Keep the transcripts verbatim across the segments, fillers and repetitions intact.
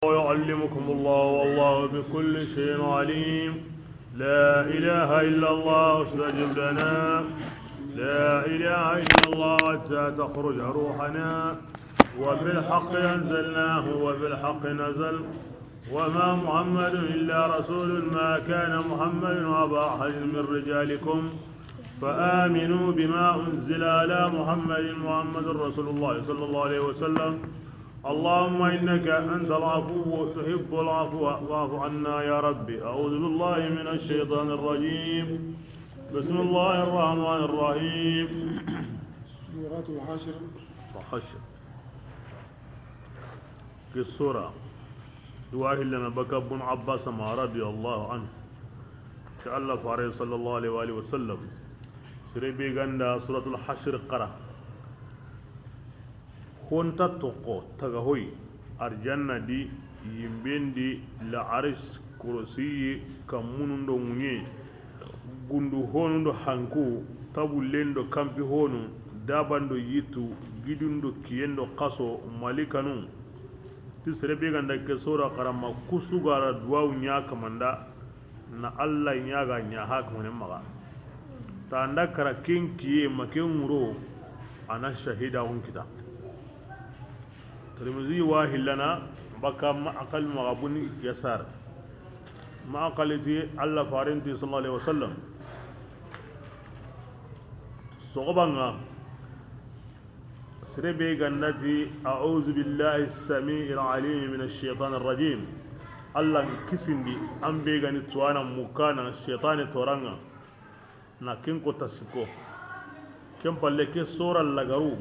ويعلمكم الله والله بكل شيء عليم. لا إله إلا الله استجب لنا. لا إله إلا الله حتى تخرج روحنا. وبالحق أنزلناه وبالحق نزل. وما محمد إلا رسول. ما كان محمد أبا أحد من رجالكم. فآمنوا بما أنزل على محمد. محمد رسول الله صلى الله عليه وسلم. اللهم إنك أنت العفو تحب العفو فاعف عنا يا رب. أعوذ بالله من الشيطان الرجيم. بسم الله الرحمن الرحيم. سورة الحشر. الحشر. Ke sura, i wa hillana baka Bun Abbas ma radiyallahu anhu. Ke Allah fare sallallahu alaihi wa alihi wa sallam. Sere be ga nda Suratul Hashr qara. Honta toxo taga hoy, arjanna di, yimben di, la arish, kurosiyi, kammunun do ŋuɲe, gundu honu do hanku, tabullen do kampi honu, daban do yittu, gidun do kiyen do xaso, malikanu. Ti sere be ga nda ke sura xara ma kusu ga ra duwawu ɲa kamanda, na Allah ɲaga ɲa ha kamanen maxa. Ta nda kara ken kiye ma ken ŋuro, a na shahida hun kita. Tirmizi wa hillana baka Ma'qal maxa bun Yasar. Ma'qal ti Allah faren ti sallallahu alaihi wasallam. Soxoba ŋa, sere be ga nda ti, "A'udhu billahi as-sami'il alim minash shaitanir rajim." Allah n kisindi an be ga ni tuwana mukana shaitane toran ŋa. Na ken ko ta sikko. Ken palle ke sora lagaru.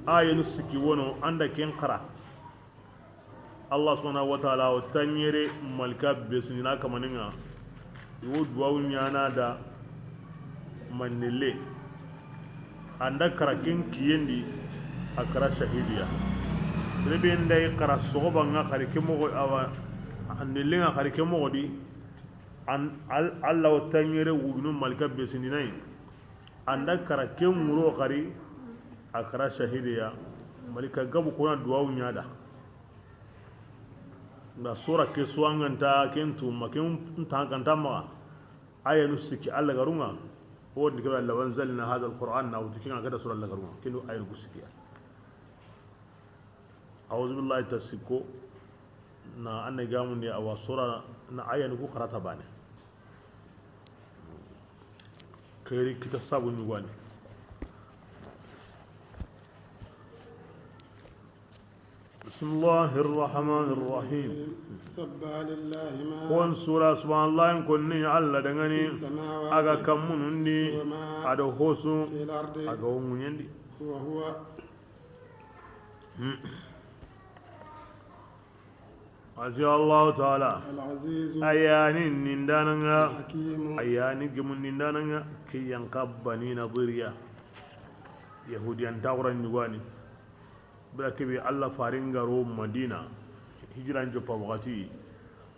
Ayenu sikki wono an da ken xara. Allah subhanahu wa ta'ala o taɲere malika be sinina kamanin ŋa. I wo duwawu ɲana da manille. An da kara ken kiyen di, a kara shahidiya. Sere be nda i xara soxoba ŋa xari ke moxo, awa, an nille ŋa xari ke moxo di, an, al-, Allah o taɲere wujunu malika be sinina yi. An da kara ken ŋuro xari, a kara shahidiya. Malika gabu kuna duwawu ɲa da. Nda sora ke suwanganta ken tuma ken nta ganta maxa. Ayanu sikki Allah garunga. O di kebe, "Law anzalna hadha al-Qur'an," na wuti kinga kada sura Allah garunga. Kendo ayanu ku sikki. A'udhu billahi ta sikko. Na anne gamundi awa sora na ayanu ku xarata bane. Keri kita sabu ɲugani. بسم الله الرحمن الرحيم. سبح لله ما Kon sura subhanallah kon ni Allah dangani في السماوات a ga kammunun di وما a do hosu في الأرض a ga wo ŋuɲen di. وهو Ati Allahu Taala, العزيز a ya ni nindananga, الحكيم a ya ni gemundindananga, ke yanka Bani Nadiriya. Yahudiyan tawran ɲugani. Bira kebe Allah farin ga ro Madina, hijiran joppa wakati,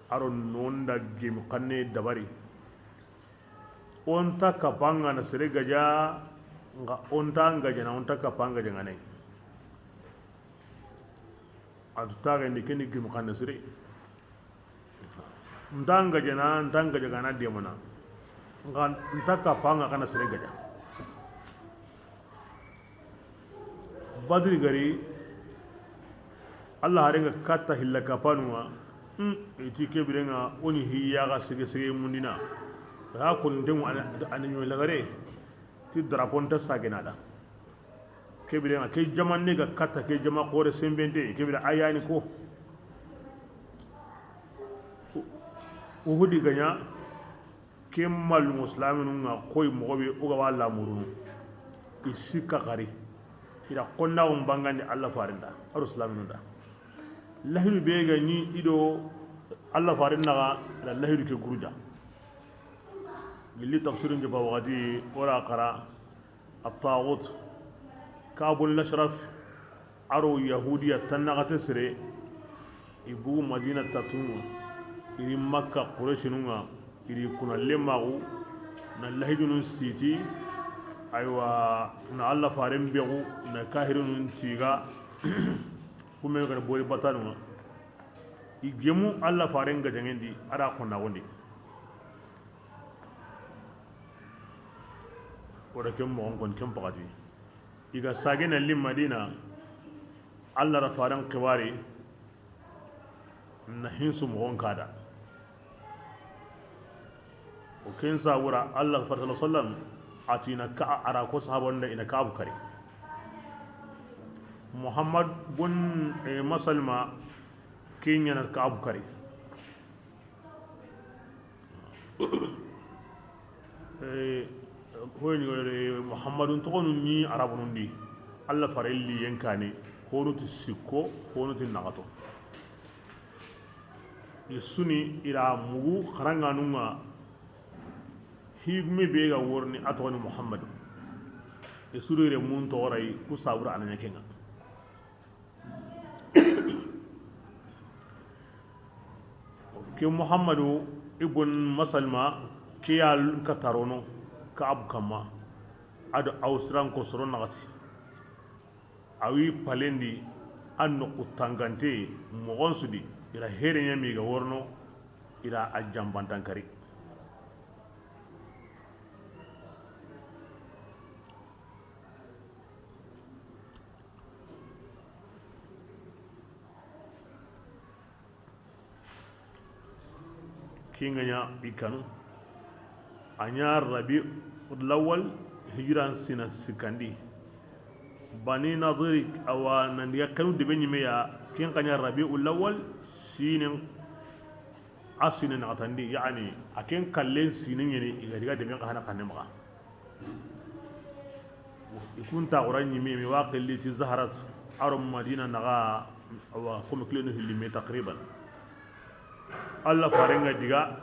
a ro nonda gem xanne dabari. O nta kapanga na sere gaja, nga o nta ngajana, o nta kapanga jangane. A tu taga ndi kendi gim xanne sere. Nta ngajana, nta ngaja gana demana. Nga nta kapanga kana sere gaja. Badri gari, Allah harenga katta hilla kapanunga. Hmm, iti kebirenga oni hiya ga sege sege mundina. Ha kun dengu ani ɲoy lagare. Ti drapeau nta sagena da. Kebirenga ke jamanne ga katta ke jama xore sembente kebire ayani ko. Uhudi ganya. Ke mallumo silaminun ŋa koy moxo be o ga wa lamurunu. I sikka xari. I da xonnaxun bangandi Allah farinda a do silaminun da. Lahidu be ga ɲi i do Allah farin naxa, i da lahidu ke guruja. Gilli tafsirin jaba waxati o ra xara. At-taghut, Kabul Lashraf, a do Yahudiya tannaxate sere, i bugu Madina tatunun ŋa, i ri Makka Qurayshinun ŋa, i ri kuna lemaxu, na lahidunun siti, aywa, na Allah faren bexu, na kahirinun tiga, kume gani bori batanun ŋa. I gemu Alla faaren gajaŋen di, a da xonnaxun di. O da ken moxon koni, ken paxati. I ga sage na li Madina, Alla da faaren xibaari na hinsu moxon ka da. O ken sabura, Alla faare sallallahu alayhi wasallam a ti na ka, a ra ko sahaban da i na Kaabu kari. Muhammad bun, eh, Masalma, ken ɲa na Kaabu kari. Eh, hoyni, eh, Muhammadun toxonu ni Arabunun di. Alla faaren liyen kaane, honu ti sikko, honu ti naxato. I su ni i ra mugu xaranŋanun ŋa, higume be ga worini a toxoni Muhammadu. I su do i renmun toxo ra yi, ku sabura a na ɲa ken ŋa. Ke Muhammadu ibun Masalma, ke ya ka tarono Kaabu kanma, a do Awsiranko soro naxati. A wi palendi, a noqu tangante moxon su di, i ra here ɲa mi ga worono, i ra a janbantan kari. Ken ga ɲa i kanu. A ɲa Rabiul Awwal, hijiran siine sikkandi. Bani Nadiri, a wa nan diga kanu debe ɲi me ya, ken xa ɲa Rabiul Awwal, siinen, a siine naxatandi, yaani, a ken kallen siine ɲa ni, i ga diga deben xa hana kanne maxa. I kun ta xura ɲi me, mi wa xilli ti Zaharat, a ro Madina naxa, a wa comme kilo ni hilli me taqriban. Alla faaren ŋa diga,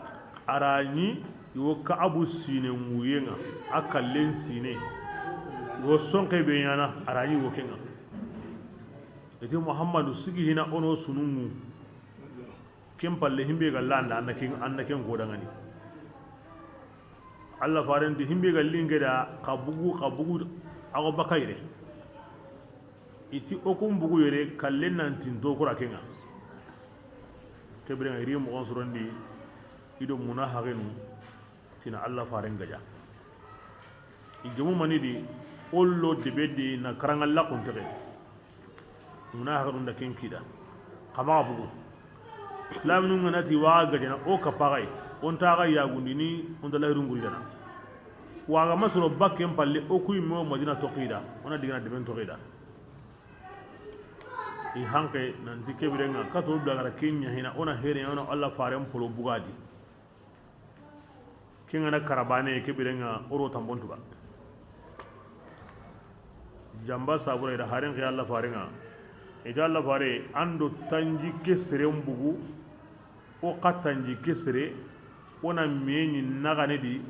a ra ɲi i wo Kaabu siine ŋuyen ŋa, a kallen siine. I wo sonxe be ɲaana, a ra ɲi i wo ken ŋa. I ti Muhammadu sigi hina o no sununŋu. Ken palle himbe ga landa, an na ken, an na ken godaŋani. Alla faaren ti himbe ga linge da, xa bugu, xa bugu, a go bakayre. I ti o kun bugu yere, kallen nan tinto kura ken ŋa. Ke biren ŋa i ri moxon sorondi, i do munahaxenu, ti na Alla faaren gaja. I gemu mani di, o lo debe di na karaŋa laxun texe. Munahaxenu da ken kida. Xa maxa bugu. Silaminun ga na ti wa gajana, o ka paxay. O nta xa yagundini, o nta lahiru ŋuri dana. Wa ga ma soro bakken palle, o ku yi me o Madina toxi da. O na digana deben toxi da. I hanke nanti ke biren ŋa, kato bla gara ken ɲa hina, o na here ɲa, o na Alla faaren polo bugadi. Ken ga na karabane ke biren ŋa, o ro tambon tuga. Jamba sabura i da haren ke Alla faaren ŋa. I ti Alla faare, an do tanjikke seren bugu, o xa tanjikke sere, o na me ɲi naxane di,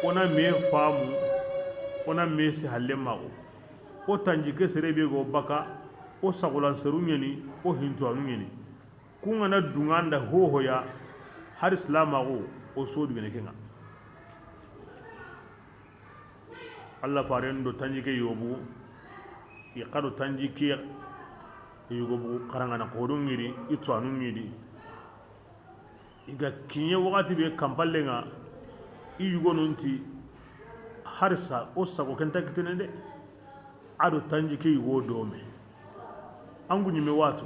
o na me famu, o na me si halle maxu. O tanjikke sere be go baka, o sagulan seru ɲa ni, o hintuwanu ɲa ni. Kun ga na duŋa nda hohoya, hari silamaxu, o so dugene ken ŋa. Alla faaren do tanjikke yogo bugu, i xa do tanjikke yogo bugu, xaraŋana xodun ŋiri, i tuwanu ŋiri. I ga kiɲe waxati be kanpallen ŋa, i yugonun ti, hari sa, o sago ken nta kitene de, a do tanjikke yugo dome. An gu ɲime watu,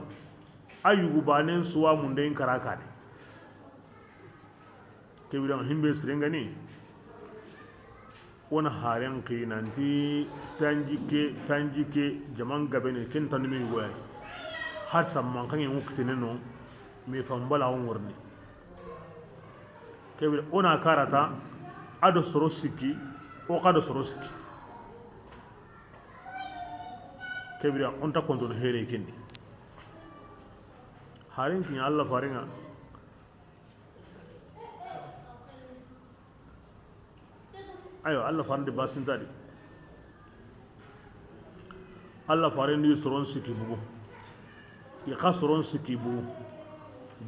a yugu banen suwa munden kara kane. Ke biren ŋa himbe sirengani, o na haren xi nanti tanjikke, tanjikke, jaman gabene, ken tandume yugo ya. Hari sa manxaŋe ŋu kitene no, me fambala o ŋorni. Ke bire o na karata, a do soro sikki, o xa do soro sikki. Ke bire o nta kontono here kendi. Haren kiɲa Alla faaren ŋa. Ayo, Alla faaren di basinta di. Alla faaren di soron sikki bugu. I xa soron sikki bugu.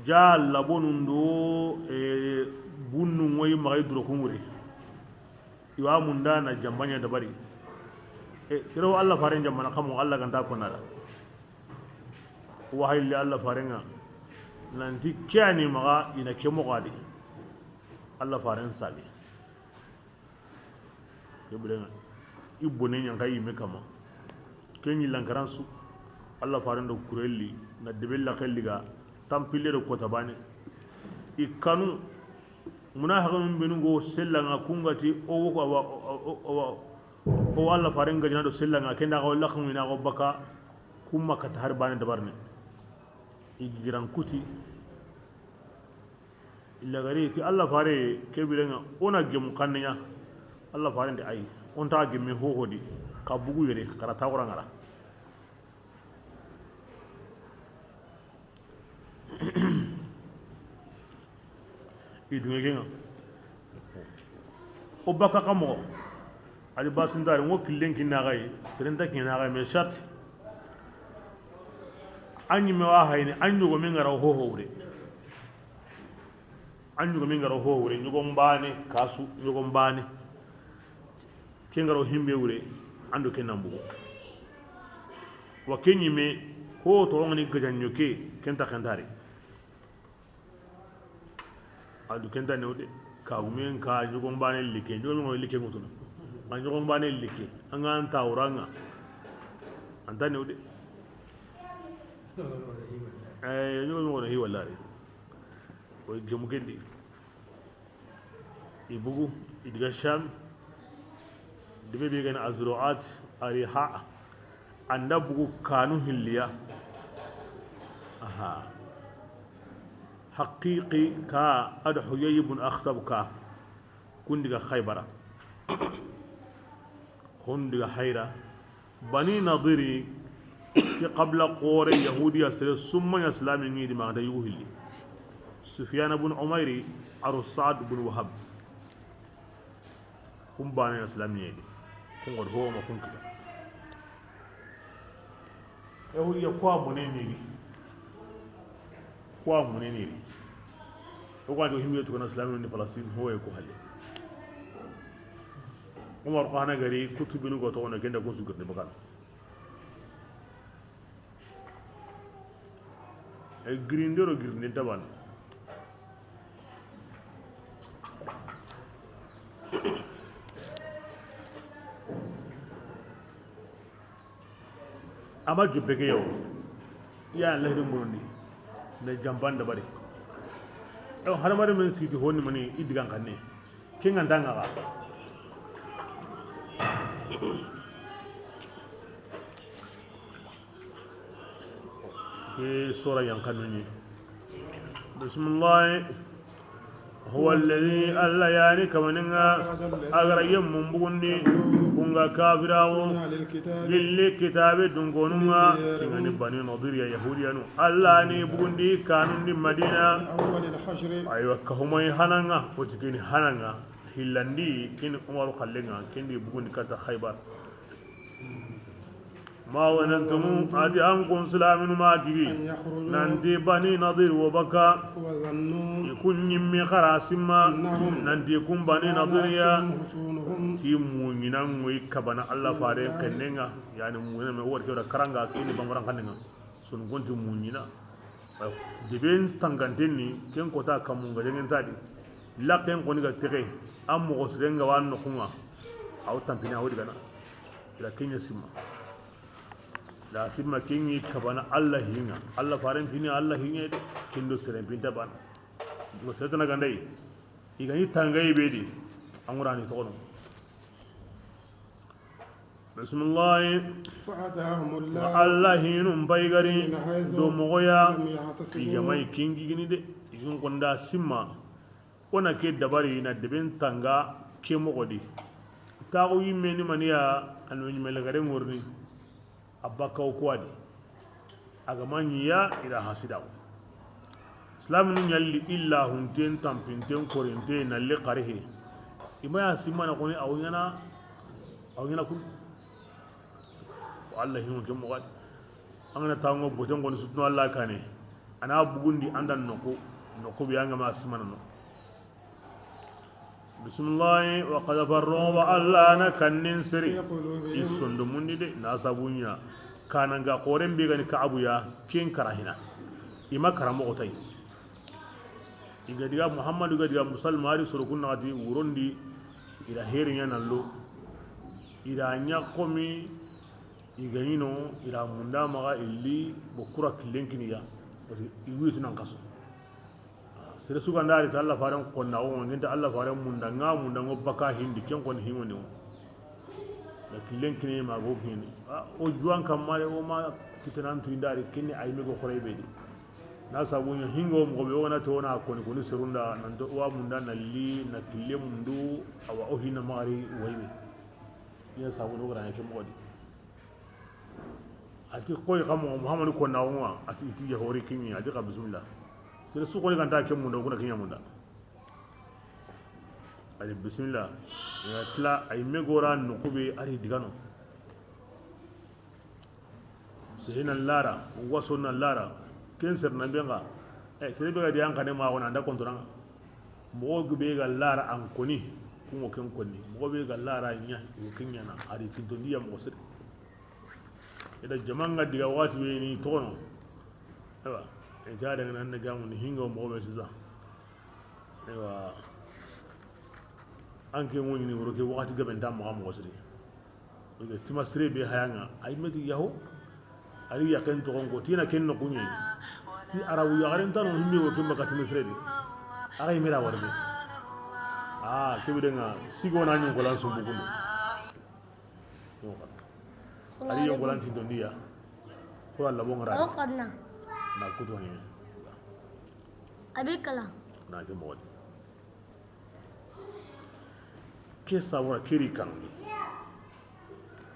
Ja labonun do, e, bunnu ŋoyi maxay duro kun ŋure. I wa munda na jambaɲa dabari. E, sere wo Alla faaren jambana xa mo Alla ga nta kona da. Wahayi li Alla faaren ŋa. Nanti ke a ni maxa i na ke moxo a di. Alla faren sabi. Ke biren ŋa, i bone ɲa n xa yimme kama. Ke ɲi lankaran su, Alla faren do kurelli, na debe laxelli ga, tanpille do kota bane. I kanu, munafiqinun benu go sella ŋa, ku ŋa ti, o wo ko awa, o, o, o, o, o Alla faren gajana do sella ŋa, ken da xa o laxu ina xa o baka, ku ma kata hari bane dabarne. I giran kuti. Illa gari ti Alla fare ke biren ŋa, o na gemu xanne ɲa. Alla faren ti ayi, o nta gemme hoho di, xa bugu yere, xa ra ta xora ŋara. I dunge ke ŋa. O baka xa moxo. A di basintari, ŋo killen kinna xa yi, seren nta kinna xa yi, mais charte. An ɲimme wa hayini, an ɲogomen ŋa ra hoho wure. An ɲogomen ŋa ra hoho wure, ɲogon bane, kasu, ɲogon bane. Ken ŋa ra himbe wure, an do ken nan bugu. Wa ken ɲimme, ho to ngani gajan ɲoke, ken ta xentari. A du ken ta new de. Kagumen ka ɲogon bane like, ɲogon ŋo like ŋutuna. A ɲogon bane like, an ga an ta wuranga. An ta new de. Eh, ɲogon ŋo na hi wallari. O gemu kendi. I bugu, i diga Sham. Debe be gani Azruat, Ariha. An da bugu kanu hilliya. Aha. Haqiqi ka, a do Huyay ibn Akhtab ka. Kun diga Khaybara. Kun diga Hayra. Bani Nadiri, ke qabila xoore, Yahudiya sere, summa ɲa silami ŋi di, ma da yugu hilli. Sufyan ibn Umayri, a do Sa'd ibn Wahab. Kun bane ɲa silami ɲi di. Kun ŋa do ho ma kun kita. Yahudiya ko a mone ni ri. Ko a mone ni ri. O ko a do himbe to kana silami ni Palestine, ho e ko halle. Umar ko hana gari kutubinu go to, ona kenda ko su gerde bakana. E girindero girindin tabana. Ama jubbe ke yo. Ya Allah dum bondi. Na jamban da bari. Yo, hadamaren men siti honi mani i digan kanne. Ken ŋa nda ŋa ga. Ke sora yan kanu ni. Bismillah. Huwa alladhi, Allah yani kamaninga, a ga ra yemmun bugundi, kun ga kafirawo, gilli kitabe dunkonunga, tingani Bani Nadiriya, Yahudiyanu. Allah ni bugundi kanundi Madina. Aywa, kahumai hananga, o ti kini hananga. Hillandi, kini Umaru xallenga, kendi bugundi kata Khaybar. Ma zanantum, a ti an kun silaminu ma gigi, nanti Bani Nadir wo baka, i kun ɲimmi xara simma, nanti kun Bani Nadiriya, ti muɲinan ŋoyi kabana Allah faren kennenga, yani muɲinan me wori kewra karanga kini bangoran kannenga. Sun gonti muɲina. Deben tanganten ni, ken kota kamun ga jangen sadi. Lakken koni ga tege, an moxo sirenga wa noxunga. Aw tampini aw digana. Ila kenya simma. Da simma kengi kabana Allah hinga. Allah faren fini Allah hinga de. Kendo siren pinta bana. Mo setana gandai. Igani tangai bedi. Angurani tokono. Bisimilahi. Wa Alla hinun pay gari do moxo ya i ga ma i kingigini de, i gun konda simma. O na ke dabari na deben tanga ke moxo di. Taxu yimme ni maniya, a no ɲime lagare ŋorni. A bakka o kuwadi. A ga ma ɲiya i da hasidaxu. Silaminu ɲalli illa hunten, tampinten, korinte, nalli xarihe. I ma ya simmana xoni, awo ɲana, awo ɲana kun. Ko Allah hingo ke moxadi. An ga na tango boten xoni sutunu Allah kane. A na bugundi an da noxo, noxo be an ga ma simmana no. Bisimilahi, wa qadhafa ar-ru'ba, Allah na kannin siri i sondomun di de, na sabu ɲa kananga xoren be ga ni Ka'abu ya, ken karahina. I ma kara moxo tayi. I ga diga Muhammadu, ga diga Musalma, a ri soro kun naxati wurondi, i da heri ɲa na lo, i da ɲa xomi, i ga ɲi no, i da munda maxa i li, bo kura killen kini ya, parce que i wutu nan kaso. Sere su ga nda ri ta Alla faren konna o, nginta Alla faren munda, nga munda ngo baka hindi, ken kon hingo ni o. Na killen kini ma go kini. A, o juwan kamma de, o ma kitanan tu inda ri kini ay me go xore be di. Na sabu ɲa hingo moxo be, o na to na koni koni serunda, nan to wa munda na li, na kille mundu, awa o hina mari waybe. Ɲa sabu no gara ke moxo di. A ti koy xa moxo Muhammadu konna o ŋa, a ti i ti ya hori kini, a ti xa bismillah. Sere su xoni ganta ke munda, o kuna kiɲa munda. A di bismillah. Ya tila ay me gora no kube a ri digano. Sehena lara, waso na lara, ken ser na benga. Eh, sere be ga di an kane ma wona anda kontoranga. Moxo be ga lara an koni, kungo ken koni. Moxo be ga lara ɲa, o ken ɲa na, a di tinto ndiya moxo sere. I da jaman ga diga waxati be ni toxono. Ewa, e ja daga nan ga mun hingo moxo be sisa. Ewa. An ke woni ni wuro ke waxati gabe nda moxo moxo siri. Ige tima sire be hayanga, ay meti yaho. Ari yaken toxon ko, tina ken no kunye. Ti arabu yaxaren tano himbe wo kimba ka tima sire be. Aga imira warbe. Ah, kebe denga, sigo na nyon ko lan sumbu kunu. Ari yo golan tinto ndiya. Ko Allah bo ngara. O xanna. Na kuto ni. Abi kala. Na ke mo. Ke sabura kiri kan.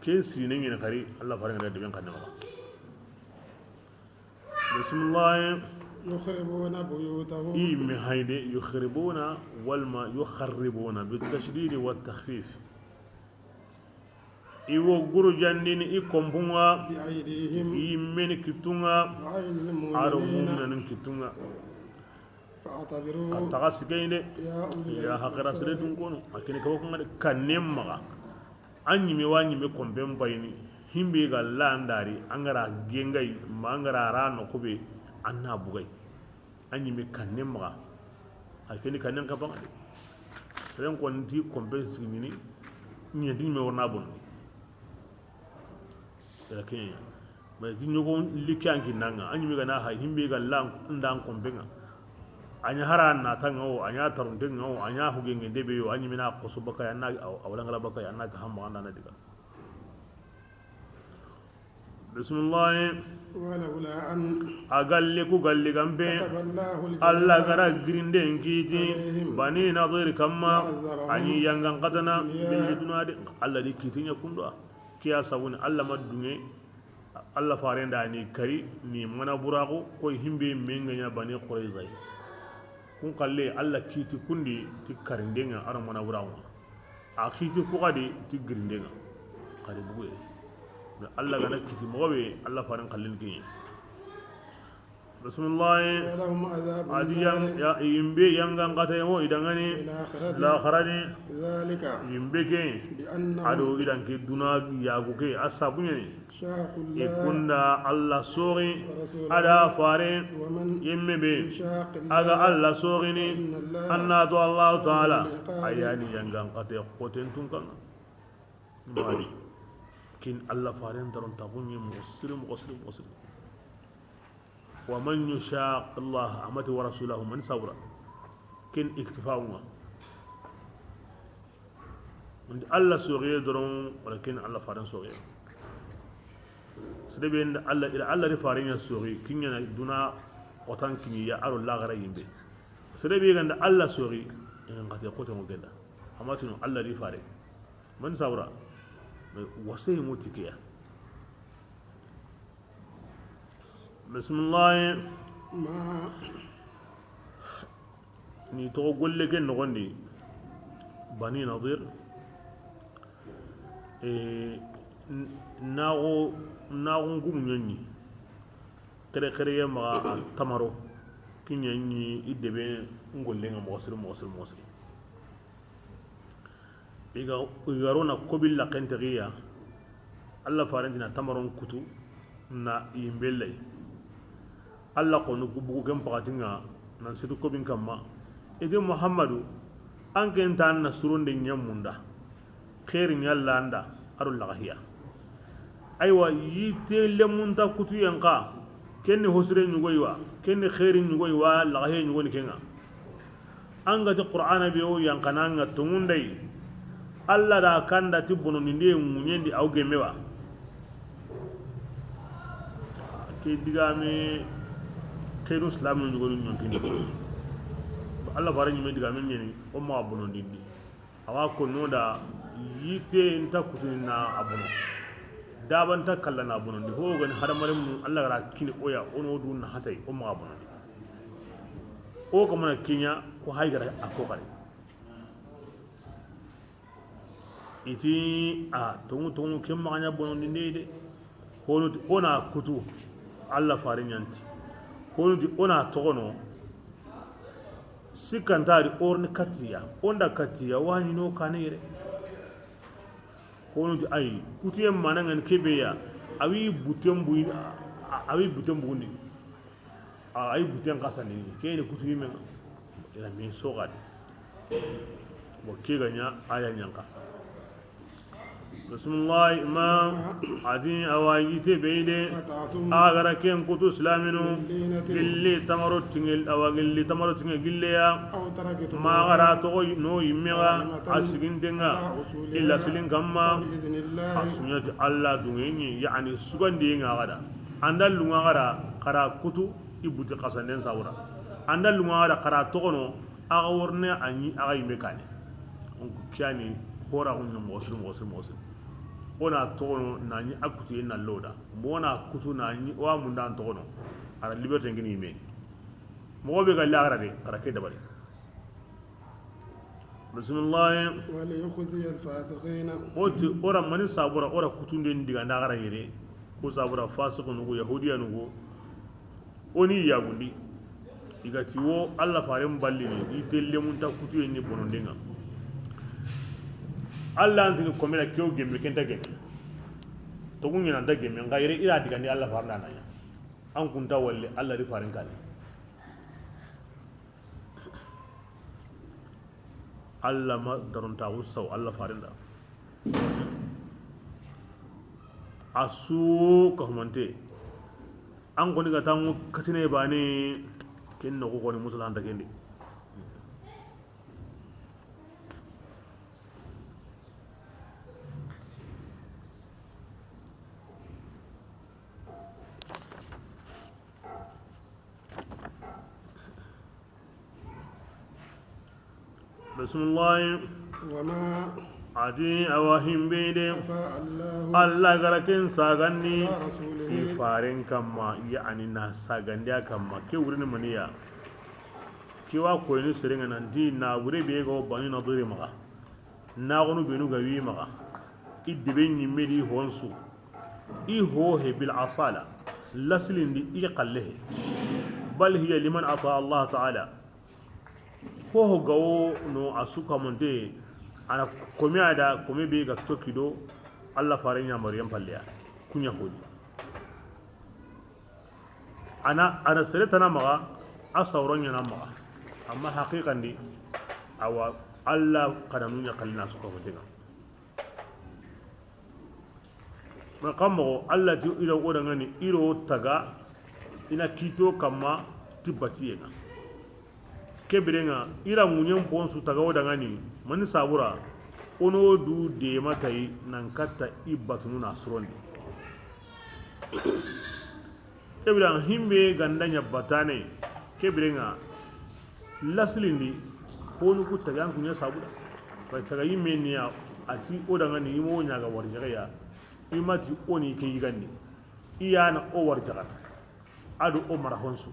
Ke sine ngene kari Allah fare ngara de ben kan ma. Bismillah. يخربون بيوتهم. I me hayde, يخربون, walma يخربون بالتشديد والتخفيف. I wo guru jandini i kompunga. بأيديهم. I meni kitunga. وأيدي المؤمنين. Aro mu'minin kitunga. فاعتبروا. Ka taga sikayinde. يا أولي الأبصار. Ya hakara sere dun kono. Akini kawo kanga de kanem maga. An ɲime wa ɲime kompen payini, himbe ga landari, an gara gengay, ma an gara ra no kube, an na bugay. An ɲime kanne maga. Ay keni kannen ka banga de. Seren ko nti kompen sigini, ɲe di me warna bon. Ila kenya. Mais ti ɲogo likki an kinnanga, an ɲimi ga na hay himbe ga lan ndan kombenga. A ɲa hara na tanga o, a ɲa taruntenga o, a ɲa hugenge ndebe yo, an ɲimi na koso baka ya na awlangala baka ya na ka hamma anda na diga. Bismillah. ولولا أن A galle ku galle gambe. كتب الله الجلاء. Allah gara girinden kiti. عليهم. Bani Nadir kamma. لعذبهم. Ani yangan katana. في الدنيا. Billi dunade. Allah di kitinya kundwa. Kiya sabuni Allah madunge. Allah farenda ni kari ni mana buraxu koy himbe menganya Bani Qurayza. Kun kalle Allah kiti kundi ti karindenga ara mana buraxu. A kiti ku xadi ti girindenga. Xadi buguye. Mais Allah gana kiti moxo be Allah faren kallen kiye. Bismillah. ولهم عذاب النار. Adi yang ya yimbe yangan kata mo idangani. في الآخرة. La kharani. ذلك. Yimbe ke. بأنهم. Ado idan ke duna yagu ke asabunyani. شاقوا الله. I kunda Allah sori. ورسوله. Ada fare. ومن. Yemme be. يشاق الله. Aga Allah sorini. فإن الله. Anna to Allah Ta'ala. شديد العقاب. Ayani yangan kate koten tunkanga. Mari. Kin Allah faren taron tagunye muslim muslim muslim. ومن يشاق الله amati ورسوله من صبر. Kin iktifaunga. Ndi Allah soriye doron wala kin Allah faran soriye. Sede be nda Allah ila Allah ri faran ya sori kinya na duna kotan kini ya aro lagara yimbe. Sede be ganda Allah sori en kate kotan genda. Amatino Allah ri fare. Man sabra. Wase mutikiya. Bismillah. Ma. Ni toxo golle ke noxondi. Bani Nadir. E, naxo naxo ngumu ɲoɲi. Kere kere ye maxa tamaro. Kiɲa ɲi i debe ngollenga moxo siri moxo siri moxo siri. I ga, i ga ro na kobi laxen texiya. Allah farentina tamaron kutu na yimbellay. Allah xonu ku bugu ken paxatinga nan situ kobin kamma. I ti Muhammadu, an ke nta na suronde ɲa munda, xeeri ɲa la an da, a do laxahiya. Aywa, yitte lemunta kutuyen xa, ken ni hosire ɲugoyi wa, ken ni xeeri ɲugoyi wa, laxahiya ɲugoni ken ŋa. An ga ti Qur'ana be o yanqana ŋa tonŋundayi, Alla da kanda ti bonondinde ŋuɲendi aw gemme wa. Ke digame xenu silamu ɲugonu ɲonkini. Alla fare ɲime digame ɲeni, o maxa bonondindi. Awa konno da yitte nta kutuni na a bono. Daba nta kalla na bonondi. Ho gani hadamaren mu Alla gara kini oya, ono du na hatay, o maxa bonondi. O kamana kiɲa ko hay gara a ko xari. I ti a tonŋu tonŋu ke maxa ɲa bonondinde de. Honu ti o na kutu, Alla fare ɲanti. Honu ti o na toxono, sikkanta di orni kattiya, o nda kattiya, wa ɲi no kane yere. Honu ti ayi, kutiyen mana ŋa ni ke be ya, a wi buten bu, a wi buten bugundi. A, ay buten xasani, ke ni kutu yimen ŋa. Ila min soxadi. Bon, ke ga ɲa, a ya ɲanka. Bismillah, imam. A ti, awa yitte be de. A gara ken kutu silaminu. Gilli tamaro tinŋe, awa gilli tamaro tinŋe gille ya. Ma gara toxo no yimme ga, a siginten ŋa. Illa silin kamma. A suɲati Alla dunŋe ɲi, yani sugandi ŋa gada. Anda lunga gara, xara kutu, i buti xasanden sawura. Anda lunga gara, xara toxono, a ga worne a ɲi, a ga yimme kane. Donc, kiyani, hora hu ɲa moxo siri, moxo siri, moxo siri. O na toxono, na ɲi a kutu, na loda. Mo na kutu, na ɲi, o wa munda toxono. A ra liberté ngini yimme. Moxo be ga laxara de, xara ke dabari. Bisimilahi. وليخزي الفاسقين. O ti, o ra mani sabura, o ra kutunden diga nda gara yere. Ko sabura fasiqunu ko, yahudiyanu ko. O ni yagundi. I ga ti wo, Alla faren ballini, i tellemunta kutuyen ni bonondenga. Alla antini komela kew gemme, kenta gemme. Togu ɲinanta gemme, nga yere i ra digandi Alla faren da naya. An kunta walle, Alla di faren kane. Alla ma darontaxu saw Alla faren da. A su ka humante. An koni ga tanŋu katine bane. Ken noxu koni musulanta kendi. Bisimilahi. وما A ti, awa himbe de. أفاء الله Alla gara ken sagandi. على رسوله I faren kamma, yani na sagandi a kamma. Ke wurini maniya. Ke wa koyini serenga nanti na wure be go Bani Nadiri maxa. Na gonu benu ga wi maxa. I debe ɲimme di honsu. I hohe bil asala. Lasilindi i xallehe. بل هي لمن أطاع الله تعالى. Hoho gawo no a su kamonte, a na kome a da, kome be ga tokki do, Alla fare ɲamariyen palleya, kuɲa honi. A na, a na sere tana maxa, a sawro ɲana maxa. Amma haqiqandi, awa Alla kananu ɲa xalina su kamonte ŋa. Ma xa moxo, Alla ti i ra o dangani, i ro taga, i na kito kamma ti batiyen ŋa. Ke biren ŋa, i ra ŋuɲen pon su taga o dangani, mani sabura, o no du dema tayi nan katta i batunu na surondi. Ke biren ŋa himbe ganda ɲa batane, ke biren ŋa lasilindi, honu ku taga an kuɲa sabuda. Bay taga yimme niya, a ti o dangani, i mo ɲaga warjaga ya, i ma ti o ni ke yigandi, i ya na o warjagata, a do o mara honsu.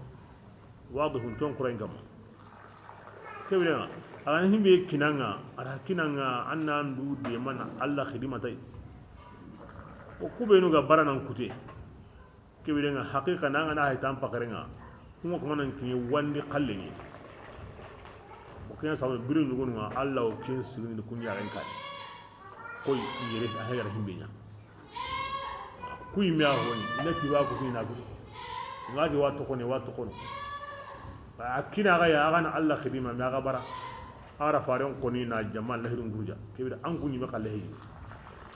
Wadu hun ton kurain gama. Ke biren ŋa, a ga na himbe kinanga, a ra kinanga, an nan du de mana Alla xidima tay. O kubenu ga baranan kute. Ke biren ŋa haqiqa na an ga na hay tan pakaren ŋa. Kuma kuma nan kiɲe wandi xallen ŋa. O kiɲa sabu biren ɲugonu ŋa, Alla o ken sigini kun yaren kay. Koy yere a hegara himbe ɲa. Kuy me a honi, i na ti wa ko fina ko. Nga ti wa to kone, wa to kono. A kina ga ya, a ga na Allah xidima, mais a ga bara. A ga ra faren koni na jama lahidun guruja. Ke bire an ku ɲime xalle heyi.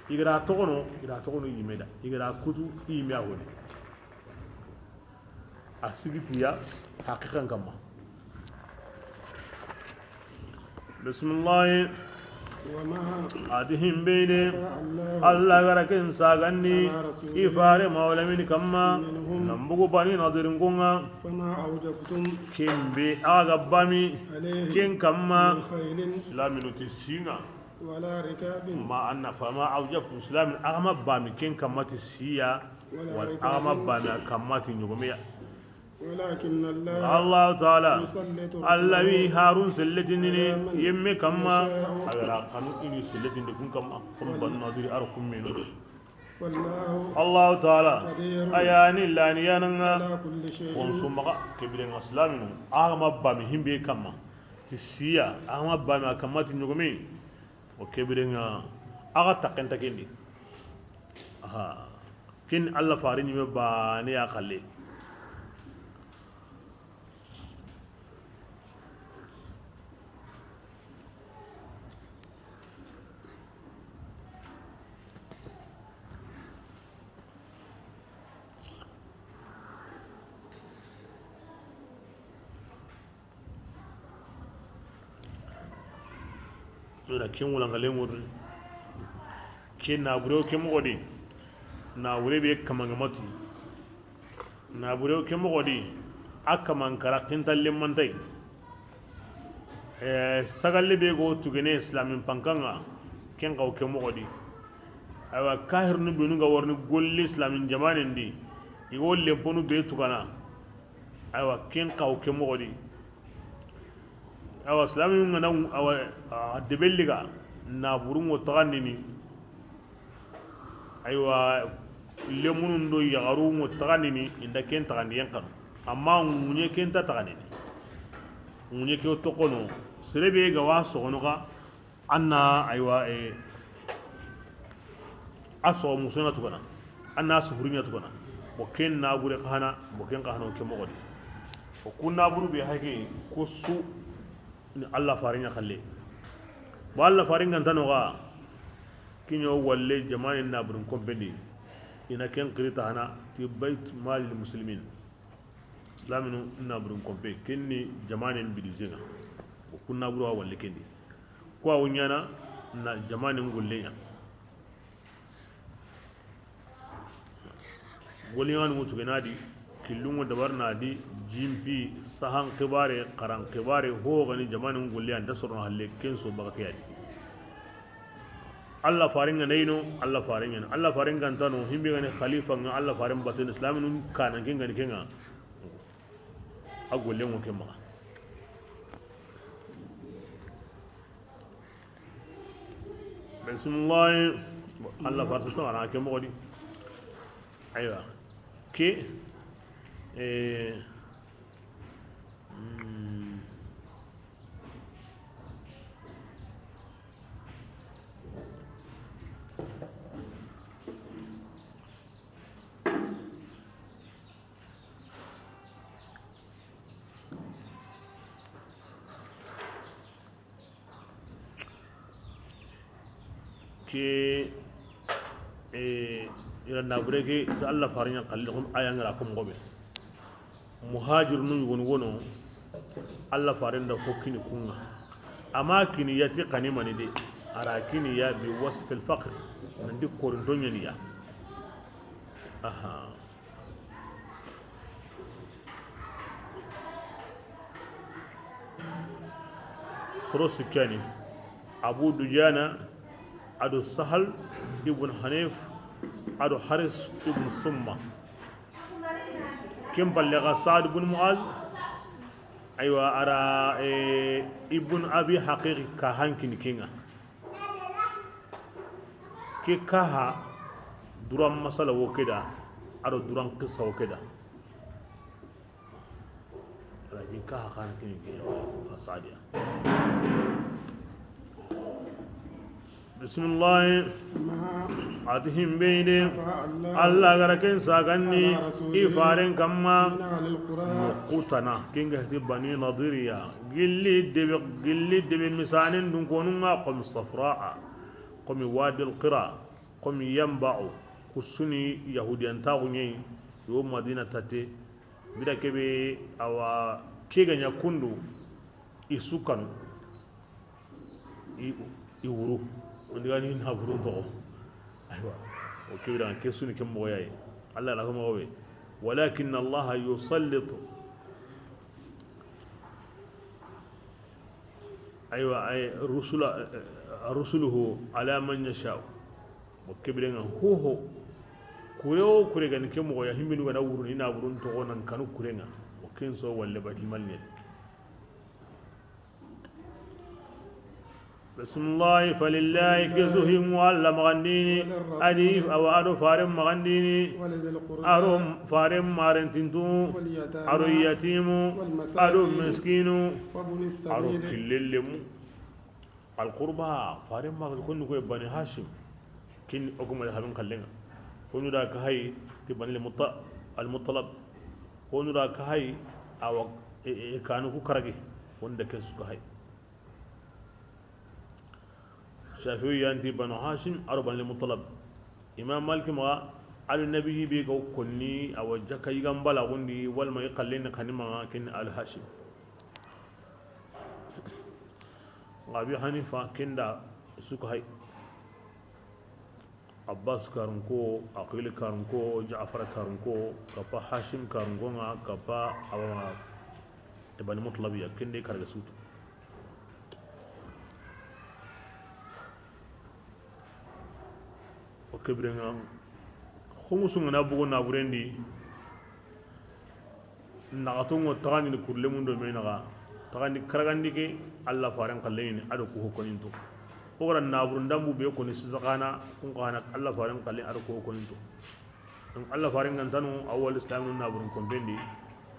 I ga ra toxono, i ra toxono yime da. I ga ra kutu, i yime a honi. A sigitiya haqiqan kamma. Bismillahi. وما A di himbe de. أفاء الله Allah ga ra ken sagandi. على رسوله I fare mawlamini kamma. منهم Nan bugu Bani Nadirin kunga. فما أوجفتم Ken be a ga bami. عليه Ken kamma. من خيل Silaminu ti singa. ولا ركاب Ma anna fama awjabtum silamin a ga ma bami ken kamma ti siya. ولا Wala a ga ma ركاب bami a kamma ti ɲogomeya. ولكن الله Allahu taala يسلط Allah wi رسله harun selletindini على من yemme kamma يشاء a ga ra kanu ini selletindi kun kamma. Kun Banu Nadiri ar kummenu. والله Allahu taala قدير a yani lani yananga. على كل شيء Kon su maxa ke bire nga silaminu a ga ma bami himbe kamma ti siya a ga ma bami a kamma ti ɲogome. O ke bire nga a ga takkenta kendi. Aha. Ken Allah fare ɲime bane ya xalle. Ina ken wulangalen ŋurni. Ke nabure ke moxo di. Nabure be kamangamati. Nabure ke moxo di. A kamankara kintalle mantay. Eh, sagalle be go tugene islamin pankanga. Ken xaw ke moxo di. Aywa, kahirnu benu ga warni golli islamin jamanen di. I go lemponu be tugana. Aywa, ken xaw ke moxo di. Awa, silami ŋa na, awa, a debelli ga, naburun ŋo taxandini. Aywa, lemunun do yaxarun ŋo taxandini, inda ken taxandiyen xanu. Amma ŋuɲe ken ta taxandini. Ŋuɲe ke toxono, sere be ga wa soxono xa, Anna, aywa, e, a soxo muso ɲa tugana, anna suhuri ɲa tugana, bo ken nabure xana, bo ken xana ke moxo di. O kun naburu be hake, ko su ni Allah fare ɲa xalle. Bo Allah fare ŋa ntano ga, kiɲo walle jamaane naburun kompendi, ina ken xiri ta hana ti bayt malil muslimin. Silaminu naburun kompe, ken ni jamaanen bidisenŋa. O kun naburu wa walle kendi. Ko a wo ɲaana na jamaanen golleɲa. Golleɲanu ŋutu gena di, killunŋo dabar na di, jimpi, sahan xibare, xaran xibare, ho gani jamaanen golleya nda sorono halle, ken so baga ke ya di. Allah faren ŋa nayino, Allah faren ŋa, Allah faren ŋa ntano, himbe gani khalifa ŋa, Allah faren baten islaminun kanan ken gani kenŋa. A gollen ŋo ke maxa. Bismillahi. Allah faren so ara ke moxo di. Aywa. Ke, eh, mm. Ke, eh, ira nabure ke, ke Allah faren ɲa xalle, xo aya ŋa ra ko moxo be. Muhajirunu yogonu wono, Allah faren da ko kini kunŋa. Ama kini ya ti xani mani de, ara kini ya bi wasfil faqr, nan di korinto ɲani ya. Aha. Soro sikkani, Abu Dujana, ado Sahal ibn Hanif, ado Haris ibn Summa. Ken palle ga Saad ibn Muaz, aywa, ara, eh, ibn Abi Haqiq ka hankini kenŋa. Ke kaha duran masala wo keda, ado duran qissa wo keda. Ala ke kaha kana kini ke, a Saadiya. Bisimilahi. A ti himbe yi de. Alla ga ra ken saagandi i faaren kanma. Muqutana, ken ga heti Bani Nadiriya. Gilli debe, gilli debe misaanen dunkonun ŋa, comme Safraa, comme Wadi al-Qura, comme Yanba'u. Ku su ni Yahudiyantaaxu ɲa yi, yo Madina tatte. Bire ke be, awa, ke ga ɲa kundu, i su kanu. I, i wuru. O ndi ga ni na burun toxo. Aywa. O ke bire ke su ni ke moxo ya yi. Alla la ko moxo be. Walakin Allaha yusallitu. Aywa, ay rusula, rusuluhu ala man yasha. O ke bire ŋa hoho. Kure o kure ga ni ke moxo ya, himbe nu ga na wuru ni na burun toxo nan kanu kure ŋa. O ken so walle Baytul Mal ne. Bisimilahi, falillahi, ke su hinŋo Alla maxandini, a di, awa, a do faaren maxandini, a do faaren maarentintu, a do yatimu, a do miskinu, a do killellemu. Alqurba, faaren maxa, konni koy Bani Hashim, kin o kuma da haben kallen ŋa. Konu da ka hay ti Bani al-Mutta-, al-Muttalib. Konu da ka hay, awa, e, e, e kanu ku karagi, wonde ken su ka hay. Shafi'i yan ti Banu Hashim, a do Bani Muttalib. Imam Malik maxa, alu nabiyi be ga konni, awa jakka yigan bala gundi, walma i xallen ni xanima ken alu Hashim. Abi Hanifa ken da su ka hay. Abbas karunko, Aqil karunko, Ja'far karunko, kappa Hashim karunko ŋa, kappa awa e Bani Muttalib ya, ken de karage su tu. O ke bire ŋa, xumusu ŋa na bugo na burendi. Naxato ŋo taxandini kurlemun do me naxa, taxandi karagandi ke, Alla faaren xallen ni a do ku ho koninto. O ga ra naburu ndambu be koni sisa xana, kun xana Alla faaren xallen a do ku ho koninto. Donc Alla faaren ga ntanu awal islamu naburun kombendi,